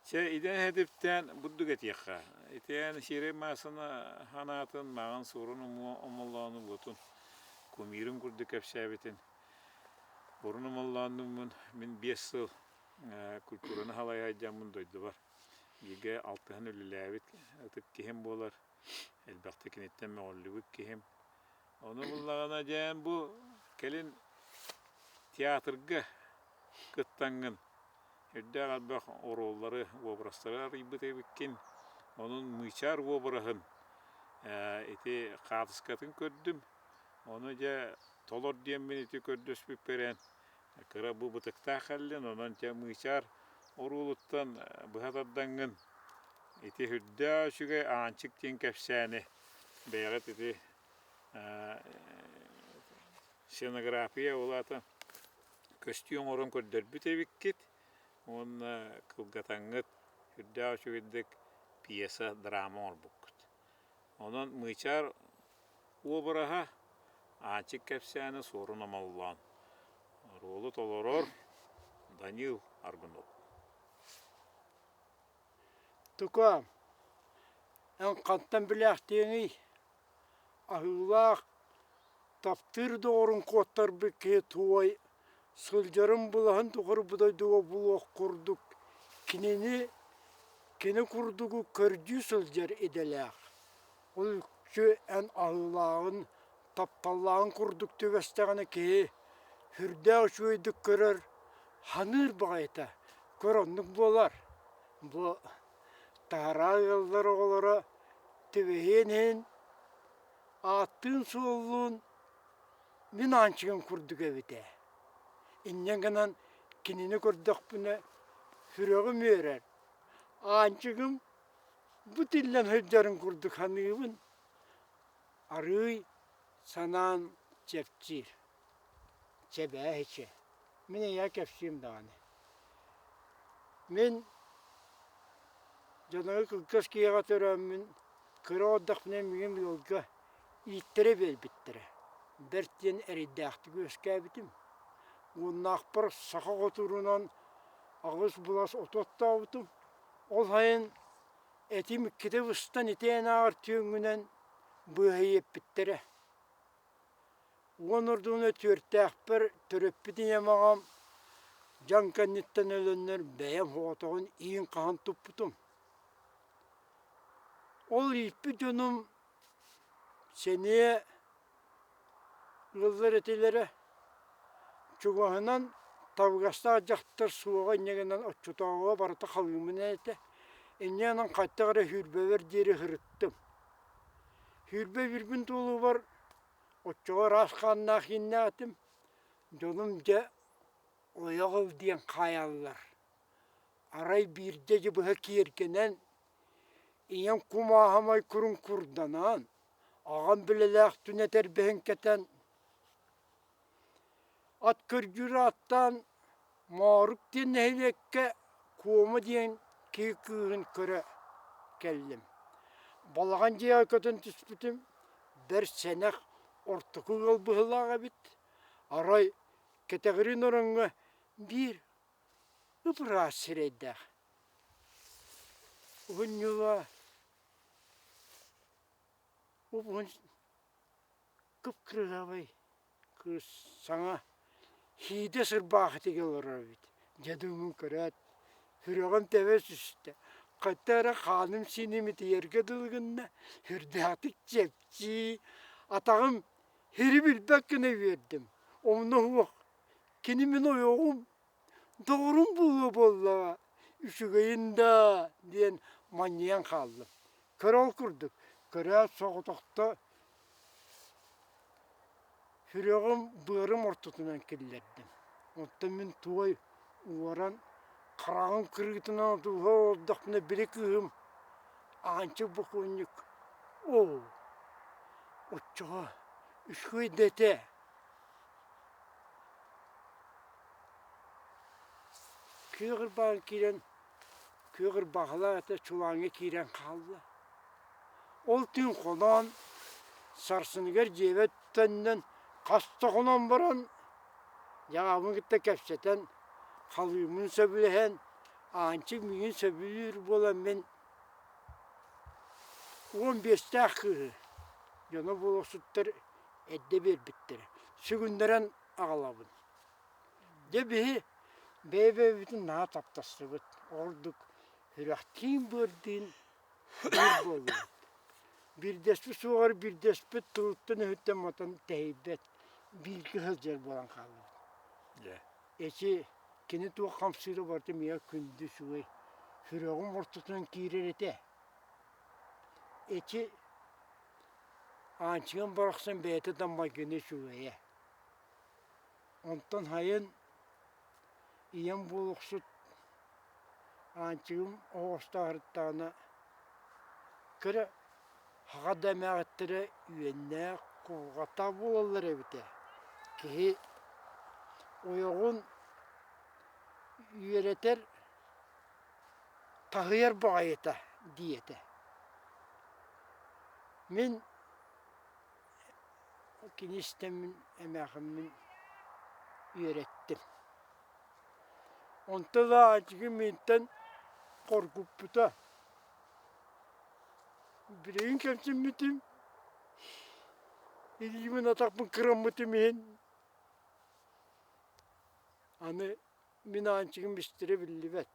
S1: Чэ, идэн эһэтиптээн бурдук этиэххэ. Итиэн сиэрэй маасына ханаатын, маҕан суорун омоллоону буотун кумирын курдук кэпсээбитин. Урун омоллооннуммун мин 5 сыл культураны халайа сылдьаммын дойдубар бииргэ алтыһан үлэлээбит ытык киһим буолар. Элбэхтик киниттэн мөҕүллүбүт киһим. Ону буллаҕына дьээн бу кэлин театрга кыттаҥҥын үрдээх элбэх оруоллары, уобарастары арыйбыт эбиккин. Онон Мыычаар уобараһын ити хаартыскатын көрдүм. Ону дьэ толор диэммин ити көрдөспүппэр эн кыра бу бытыктаах кэллин, онон дьэ Мыычаар оруолуттан быһа тардаҥҥын. Ити үрдээх үчүгэй Аанчык диэн кэпсээни бэйэҕит ити сценография ол аата көстүү оҥорон көрдөрбүт эбиккит уонна кылгатаҥҥыт үрдээх үчүгэйдик пьеса, драма оҥорбуккут. Онон Мыычаар уобараһа Аанчык кэпсээнэ Суорун Омоллоон оруолу толорор Данил Аргунов.
S2: Тукаам, эн хантан билээхтиэҥий, аһыылаах, таптыыр доҕорун куоттарбыт киһи туой, сылдьарын былаһын тухары бу дойдуга булуох курдук кинини кини курдугу көрдүү сылдьар идэлээх. Ол үкчү эн аһыылааҕын, тапталлааҕын курдук түбэстэҕинэ киһи сүрдээх үчүгэйдик көрөр, ханыыр баҕайыта, көр оннук буолар. Бу таһараа ыаллар оҕолоро түбэһиэн иһин ааттыын-суоллуун мин Аанчыгым курдук эбит ээ. Инньэ гынан кинини көрдөхпүнэ сүрэҕим үөрэр. Аанчыгым бу тиллэн сылдьарын курдук саныыбын. Арыый санаан чэпчиир. Чэбээһичэ. Мин эйиэхэ кэпсиим даҕаны. Мин дьоно кылгас киһиэхэ төрөөммүн, кыра эрдэхпинэ миигин ыалга ииттэрэ биэрбиттэрэ. Бэрт диэн эрэйдээхтик үөскээбитим. Уоннаахпар саха хотуурунан аҕыс былас оту оттообутум. Ол сайын этим иккитэ быстан ити ааҕар түөҥҥүнэн быыһайыппыттэрэ. Уон ордууну түөртээхпэр төрөппүт ийэм аҕам дьаҥ кэнниттэн өлөннөр бэйэм соҕотоҕун иин хаһан туппутум. Ол ииппит дьонум сэниэ ыаллар этилэрэ. Чугаһынан табыгастаах дьахтар суоҕа инньэ гынан оччотооҕуга барыта халыымына этэ. Инньэ гынан хайдах эрэ сүүрбэбэр диэри сырыттым. 21 туолуубар оччоҕо ыраас хааннаах ииннээтим, дьонум дьэ ойох ыл диэн хаайаллар. Арай биирдэ дьэ быһа киэргэнэн, ийэм кумааһамай курун курданан, аҕам билэлээх түнэ этэрбэһин кэтэн, ат көрдүүр ааттаан Моорук диэн нэһилиэккэ Куома диэн киһи кыыһын көрө кэллим. Балаҕан дьиэҕэ көтөн түспүтүм, бэрт сэнэх ортоку ыал быһыылаах эбит. Арай кэтэҕириин ороҥҥо биир ып-ыраас сирэйдээх, уһун ньула уп-уһун кып-кырыһабай Кыыс саҥа һиидэ сырбаахытыгар олорор эбит. Дьэ дууҥун көрөөт, сүрэҕим тэбэ түстэ. Хата эрэ хааным-сииним итийэргэ дылы гынна, сүрдээхтик чэпчии, атаҕым сири билбэт гына үөрдүм. Онно суох, кини мин ойоҕум, доҕорум буолуо буоллаҕа, үчүгэйин даа диэн манньыйан хааллым. Көр ол курдук, көрөөт соҕотохто Сүрэҕим, быарым ортотунан киллэрдим. Оттон мин туой уоран, хараҕым кырыытынан отууһа олордохпуна били кыыһым Аанчык бокуонньук оо, оччоҕо үчүгэй да этэ Күөх ырбаҕын киирэн, күөх ырбаҕалаах этэ чулааҥҥа киирэн хаалла. Ол түүн хоноон, сарсыныгар дьиэбэр төннөн, хас да хонон баран, дьаабын кытта кэпсэтэн, халыыммын сөбүлэһэн, Аанчык миигин сөбүлүүр буолан мин 15-тээх кыыһы дьоно буолуохсуттар эрдэ биэрбиттэрэ, сүгүннэрэн аҕалабын. Дьэ биһи бэйэ-бэйэбитин наһаа таптастыбыт, ордук сүрэхтиин-быардыын биир буоллубут. Биирдэспит суоҕар биирдэспит тылыттан-өһүттэн матан тэһийбэт, бииргэ сылдьар буолан хааллыбыт. Эчи кини туох хамсыыра барыта миэхэ күндү үчүгэй, сүрэҕим ортотунан киирэр этэ. Эчи Аанчыгым барахсан бэйэтэ да майгына үчүгэйэ. Онтон сайын ийэм буолуксут Аанчыгым оҕостоох сырыттаҕына. Көрө, хаҕа да эмээхиттэрэ үөннээх, кулҕатаах буолаллар эбит ээ. Киһи ойоҕун үөрэтэр, таһыйар баҕайыта диэтэ. Мин кини истэммин эмээхиммин үөрэттим. Онтон ыла Аанчыгым миинтэн хоргуппута. Билигин кэмсиммитим, илиибин атахпын кыраммытым иһин аны мин Аанчыгым истэрэ биллибэт.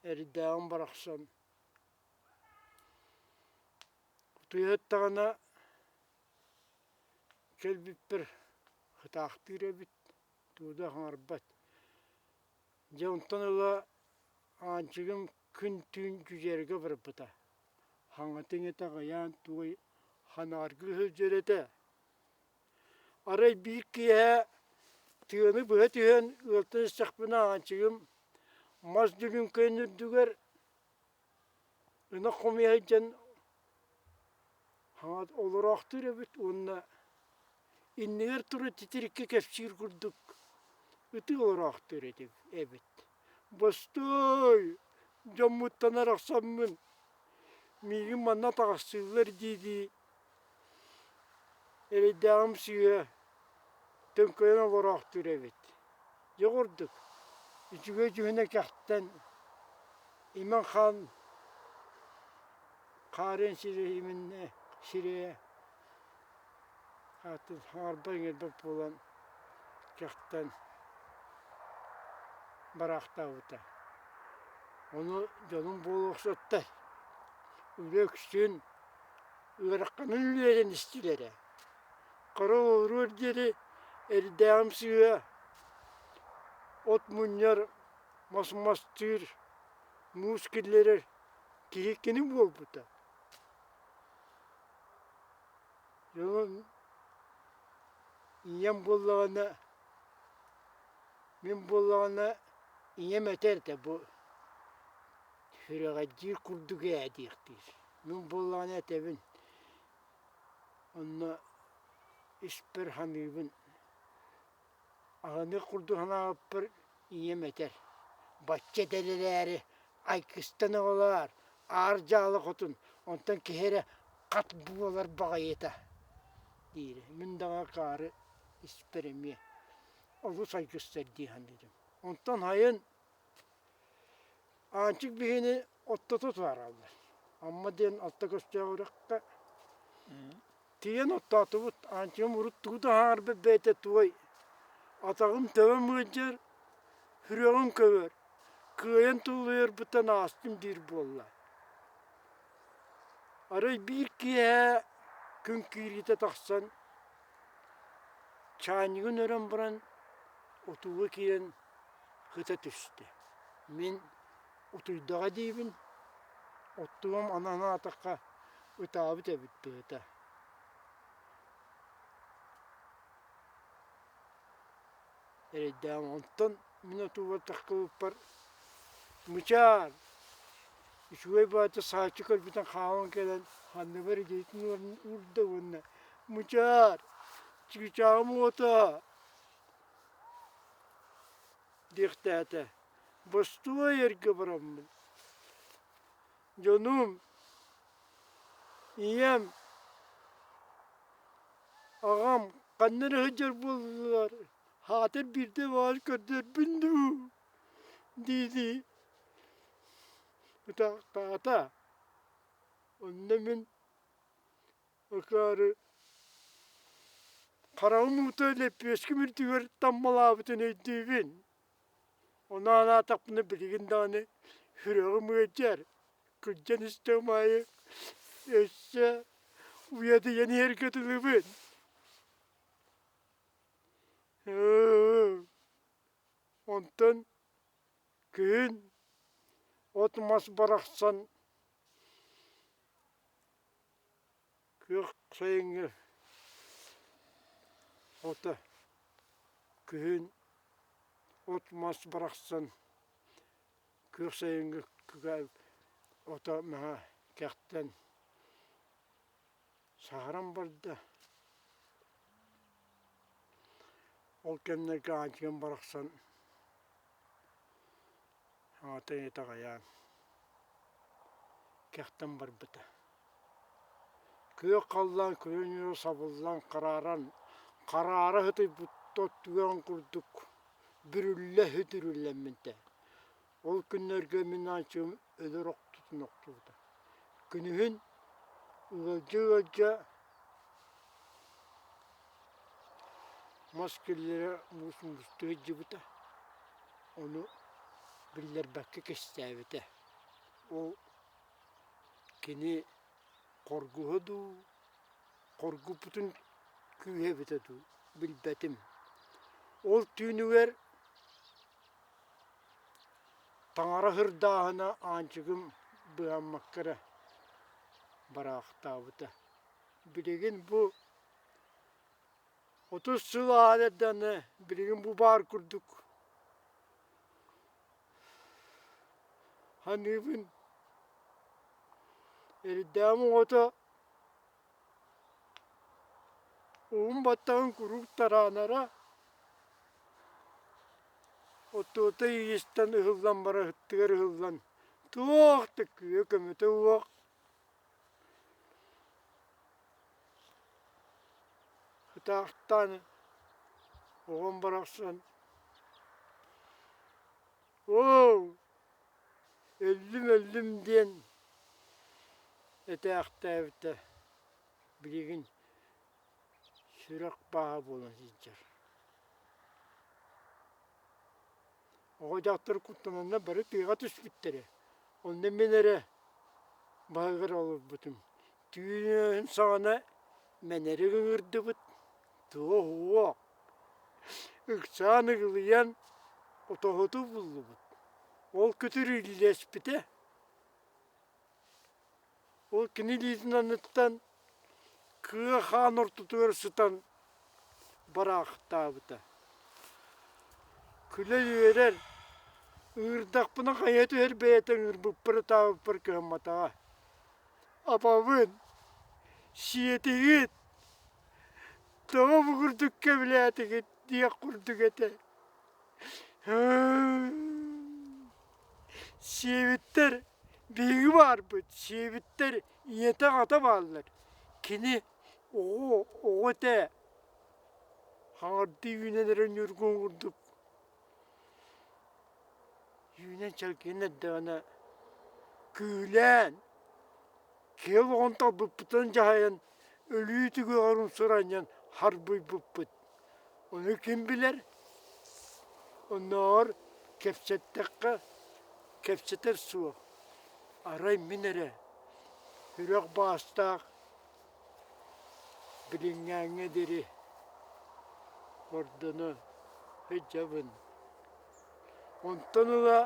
S2: Эрдээҕим барахсан утуйа сыттаҕына кэлбиппэр ытаахтыыр эбит, тугу да хаҥарбат. Дьэ онтон ыла Аанчыгым күн-түүн дьүдьэргэ барбыта. Хаҥатын аҕыйаан туой ханааргыы сылдьар этэ. Арай биир киэһэ тыаны быһа түһэн ыалтан истэхпинэ Аанчыгым мас дүлүҥкэйин үрдүгэр ынах хомуйа сылдьан хаҥас олороохтуур эбит уонна иннигэр турар титириккэ кэпсиир курдук ытыы олороохтуур эбит. Бостуой, дьоммуттан арахсаммын, миигин манна атаҕастыыллар дии-дии Эрэйдээҕим сыыһа төҥкөйөн олороохтуур эбит. Дьэ курдук, үчүгэй дьүһүнэ кэхтэн, имэн хаан хаарыан сирэ иминнэ сирэйэ аатын хаҥарбат иҥэрбэт буолан кэхтэн бараахтаабыта. Ону дьонум буолуохсуттар үлэ үксүн ыараханын үөрэн истилэрэ. Хара олоруор диэри эрдээҕим сыыһа от мунньар, мас мастыыр, муус киллэрэр киһи кини буолбута. Дьонум ийэм буоллаҕына, мин буоллаҕына ийэм этэр этэ бу сүрэҕэлдьиир курдук ээ диэхтиир. Мин буоллаҕына этэбин, онно испэр саныыбын, аһыныах курдук санаабыппар ийэм этэр: «Бачча эдэр эрээри айгыстан оҕолоор, аар дьаалы хотун, онтон киһи эрэ хат буолар баҕайыта» диирэ. Мин даҕаны акаары испэр эмиэ олус айгыстар дии саныырым. Онтон сайын Аанчык биһини оттото туһараллар. Амма диэн алта көстөөх үрэххэ тиийэн оттоотубут. Аанчыгым урут тугу да аһаарбат бэйэтэ туой. Атаҕым төбөм ыалдьар, сүрэҕим көбөр. Кыайан тулуйарбыттан аастым диир буолла. Арай биир киэһэ күн киириитэ тахсан чаанньыгын өрөн баран отууга киирэн Ыта түстэ. Мин утуйдаҕа диибин, оттугум ананаатахха ытаабыт эбит быһыыта. Эрэйдээҕим онтон мин отуубар таххыбыппар Мычаар, үчүгэй баҕайы сааччы көрбүтүн хаалан кэлэн анныбар илиитин уурда уонна Мычаар, чыычааҕым уота диэхтээтэ. Бостуой эргэ бараммын. Дьонум, ийэм, аҕам ханна эрэ сылдьар буоллулар, аатыр биирдэ баҕар көрдөрбүн дуу дии-дии ытаахтаата. Онно мин Акаары хараҕым уута лэппиэскэм үрдүгэр таммалаабытын өйдүүбүн. Ону анаатахпына билигин даҕаны сүрэҕим ыалдьар, кырдьан истэҕим аайы өссө уйадыйан иһэргэ дылыбын. Онтон күһүн от-мас барахсан Күөх сайыҥҥы ото күһүн От-мас барахсан күөх сайыҥҥы ото-маһа кэхтэн саһаран барда. Ол кэмнэргэ Аанчыгым барахсан аҕата ийэтэ аҕайаан кэхтэн барбыта. Күөх халлаан күрүө-ньүрү сабыллан харааран, хараара сытыйбыт от түгэҕин курдук бүрүллэ сүтүрүллэммитэ. Ол күннэргэ мин Аанчыгым өлөр охтутун охтубута. Күнүһүн ыалдьа-ыалдьа мас киллэрэ муус муустуу сылдьыбыта, ону биллэрбэккэ кистээбитэ. Ол кини хоргуһа дуу, хоргуппутун күүһэ эбитэ дуу, билбэтим. Ол түүнүгэр таҥара һырдааһына Аанчыгым быһаммакка эрэ бараахтаабыта. Билигин бу 30 сыл ааһан эрдэҕинэ билигин бу баар курдук саныыбын. Эрдээҕим оҕото уһун баттаҕын куруук тараанара, оттуота иистэн ыһыллан баран ыттыгар ыһыллан туох да күүһэ көмөтө суох Ытаахтаан оҕом барахсан «Оо, өллүм-өллүм» диэн этээхтээбитэ билигин сүрэх бааһа буолан сылдьар. Оҕо-дьахтар куттананнар бары тыаҕа түспүттэрэ. Онно мин эрэ баһыгар олорбутум. Түүнүн саҕана мэнэрик ыҥырдыбыт, туох-уох ыксаан ыгылыйан отоһуту буллубут. Ол күтүр иллэспитэ. Ол кини илиитин анныттан кыа хаан ортотугар сытан бараахтаабыта. Күлэ үөрэр, ыҥырдахпына хайа түһэр бэйэтэ ыҥырбыппар ытаабыппар кыһамматаҕа. Абабын, сиэтигит, тоҕо бу курдук кэбилээтигит диэх курдук этэ. Сиэбиттэр биһиги баарбыт, сиэбиттэр ийэтэ-аҕата бааллар. Кини оҕо, оҕо этэ, хаҥардыы үүнэн эрэр ньургун курдук үүнэн чэлгийэн эрдэҕинэ күүлээн, киһи олоҕун талбыппытын дьаһайан, өлүү түгэҕэр умсур анньан харбыйбыппыт. Ону ким билэр? Оннооҕор кэпсэттэххэ, кэпсэтэр суох. Арай мин эрэ үрэх баастаах билиҥҥээҥҥэ диэри ордоно сылдьабын. Онтон ыла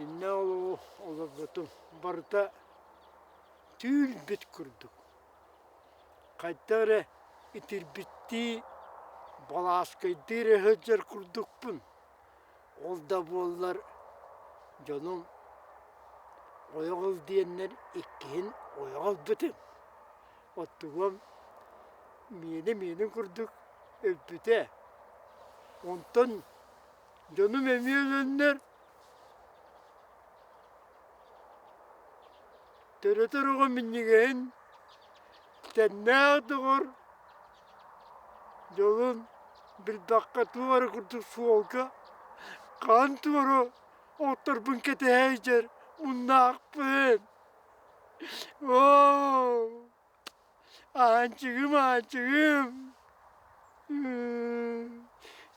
S2: итиннэ олоҕу олорботум. Барыта түүл-бит курдук. Хайдах эрэ итирбиттии, балааскайдыы эрэ сылдьар курдукпун. Ол да буоллар дьонум ойох ыл диэннэр иккиһин ойох ылбытым. Оттугум миэнэ миэнин курдук өлбүтэ. Онтон дьонум эмиэ өлөннөр Төрөтөр оҕо минньигэһин, тэннээх доҕор дьолун билбэххэ туох эрэ курдук суолга хаан туора оҕотторбун кэтэһэ сылдьар муннаахпын. Оо, Аанчыгым, Аанчыгым,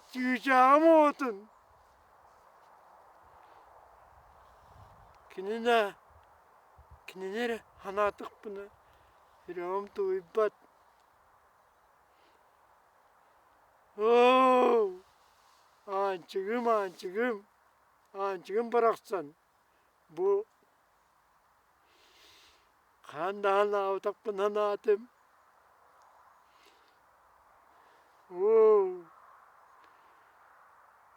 S2: чыычааҕым оҕотун Кинини кинини эрэ санаатахпына сүрэҕим тулуйбат. Оо, Аанчыгым, Аанчыгым, Аанчыгым барахсан бу хаһан да санаабатахпын санаатым. Оо,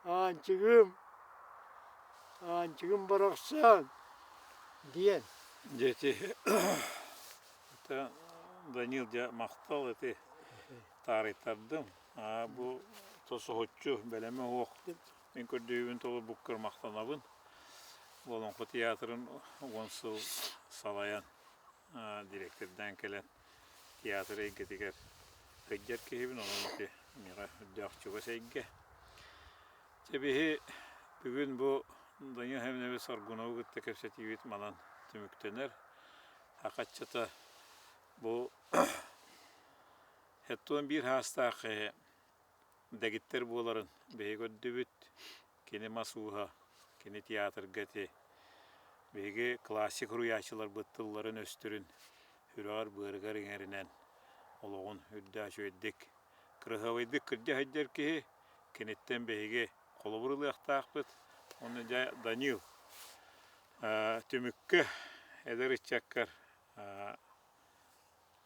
S2: Аанчыгым, Аанчыгым барахсан диэн.
S1: Дьэ ити это Данил дьэ махтал ити таарыйтардым. Аа бу соһуччу бэлэмэ суох мин көрдүүбүн толорбуккар махтанабын. Олоҥхо театрын 10 сыл салайан директордаан кэлэн театр эйгэтигэр сылдьар киһибин, онон ити миэхэ үрдээх чугас эйгэ. Чэ биһи бүгүн бу Данил Семенович Аргунову кытта кэпсэтиибит манан түмүктэнэр. Хахаччыта бу 71 хаастаах дэгиттэр буоларын биһиги көрдүбүт. Кини мас ууһа, кини театрга ити биһиги классик суруйааччыларбыт тылларын-өстөрүн сүрэҕэр-быарыгар иҥэринэн олоҕун үрдээх үчүгэйдик, кыраһыабайдык кырдьа сылдьар киһи, киниттэн биһиги холобур ылыахтаахпыт. Уонна дьэ Данил түмүккэ эдэр ыччаккар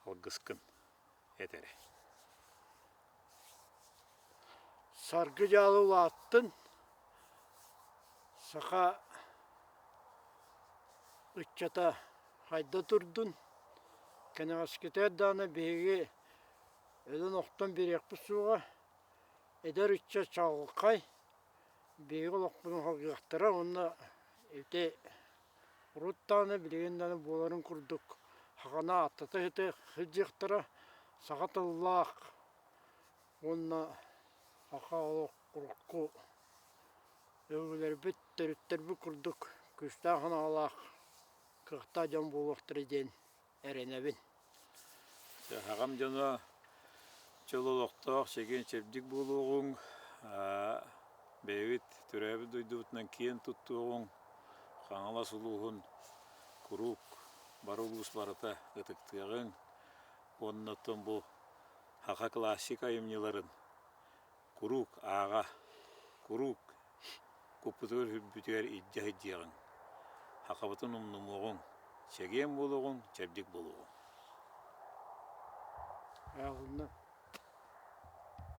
S1: алгыскын этэрэ.
S2: Саргы дьаалы улааттын, саха ыччата хайда турдун, кэнэҕэскитигэр даҕаны биһиги өлөн-охтон биэриэхпит суоҕа, эдэр ыччат чаҕылхай, биһиги олохпутун салгыахтара уонна ити Урут даҕаны, билигин даҕаны буоларын курдук саханы ааттата сылдьыахтара, саха тыллаах уонна саха олох урукку өбүгэлэрбит, төрүттэрбит курдук күүстээх санаалаах, кыахтаах дьон буолуохтара диэн эрэнэбин.
S1: Аҕам дьоно чөл олохтоох, чэгиэн-чэбдик буолуоҕуҥ, бэйэбит төрөөбүт дойдубутунан киэн туттуоҕуҥ, Хаҥалас улууһун куруук бары улуус барыта ытыктыаҕыҥ уонна оттон бу саха классик айымньыларын куруук ааҕа, куруук куппутугар-сүрбүтүгэр илдьэ сылдьыаҕыҥ, сахабытын умнумуоҕуҥ, чэгиэн буолуоҕуҥ, чэбдик буолуоҕуҥ.
S2: Ааҕылынна.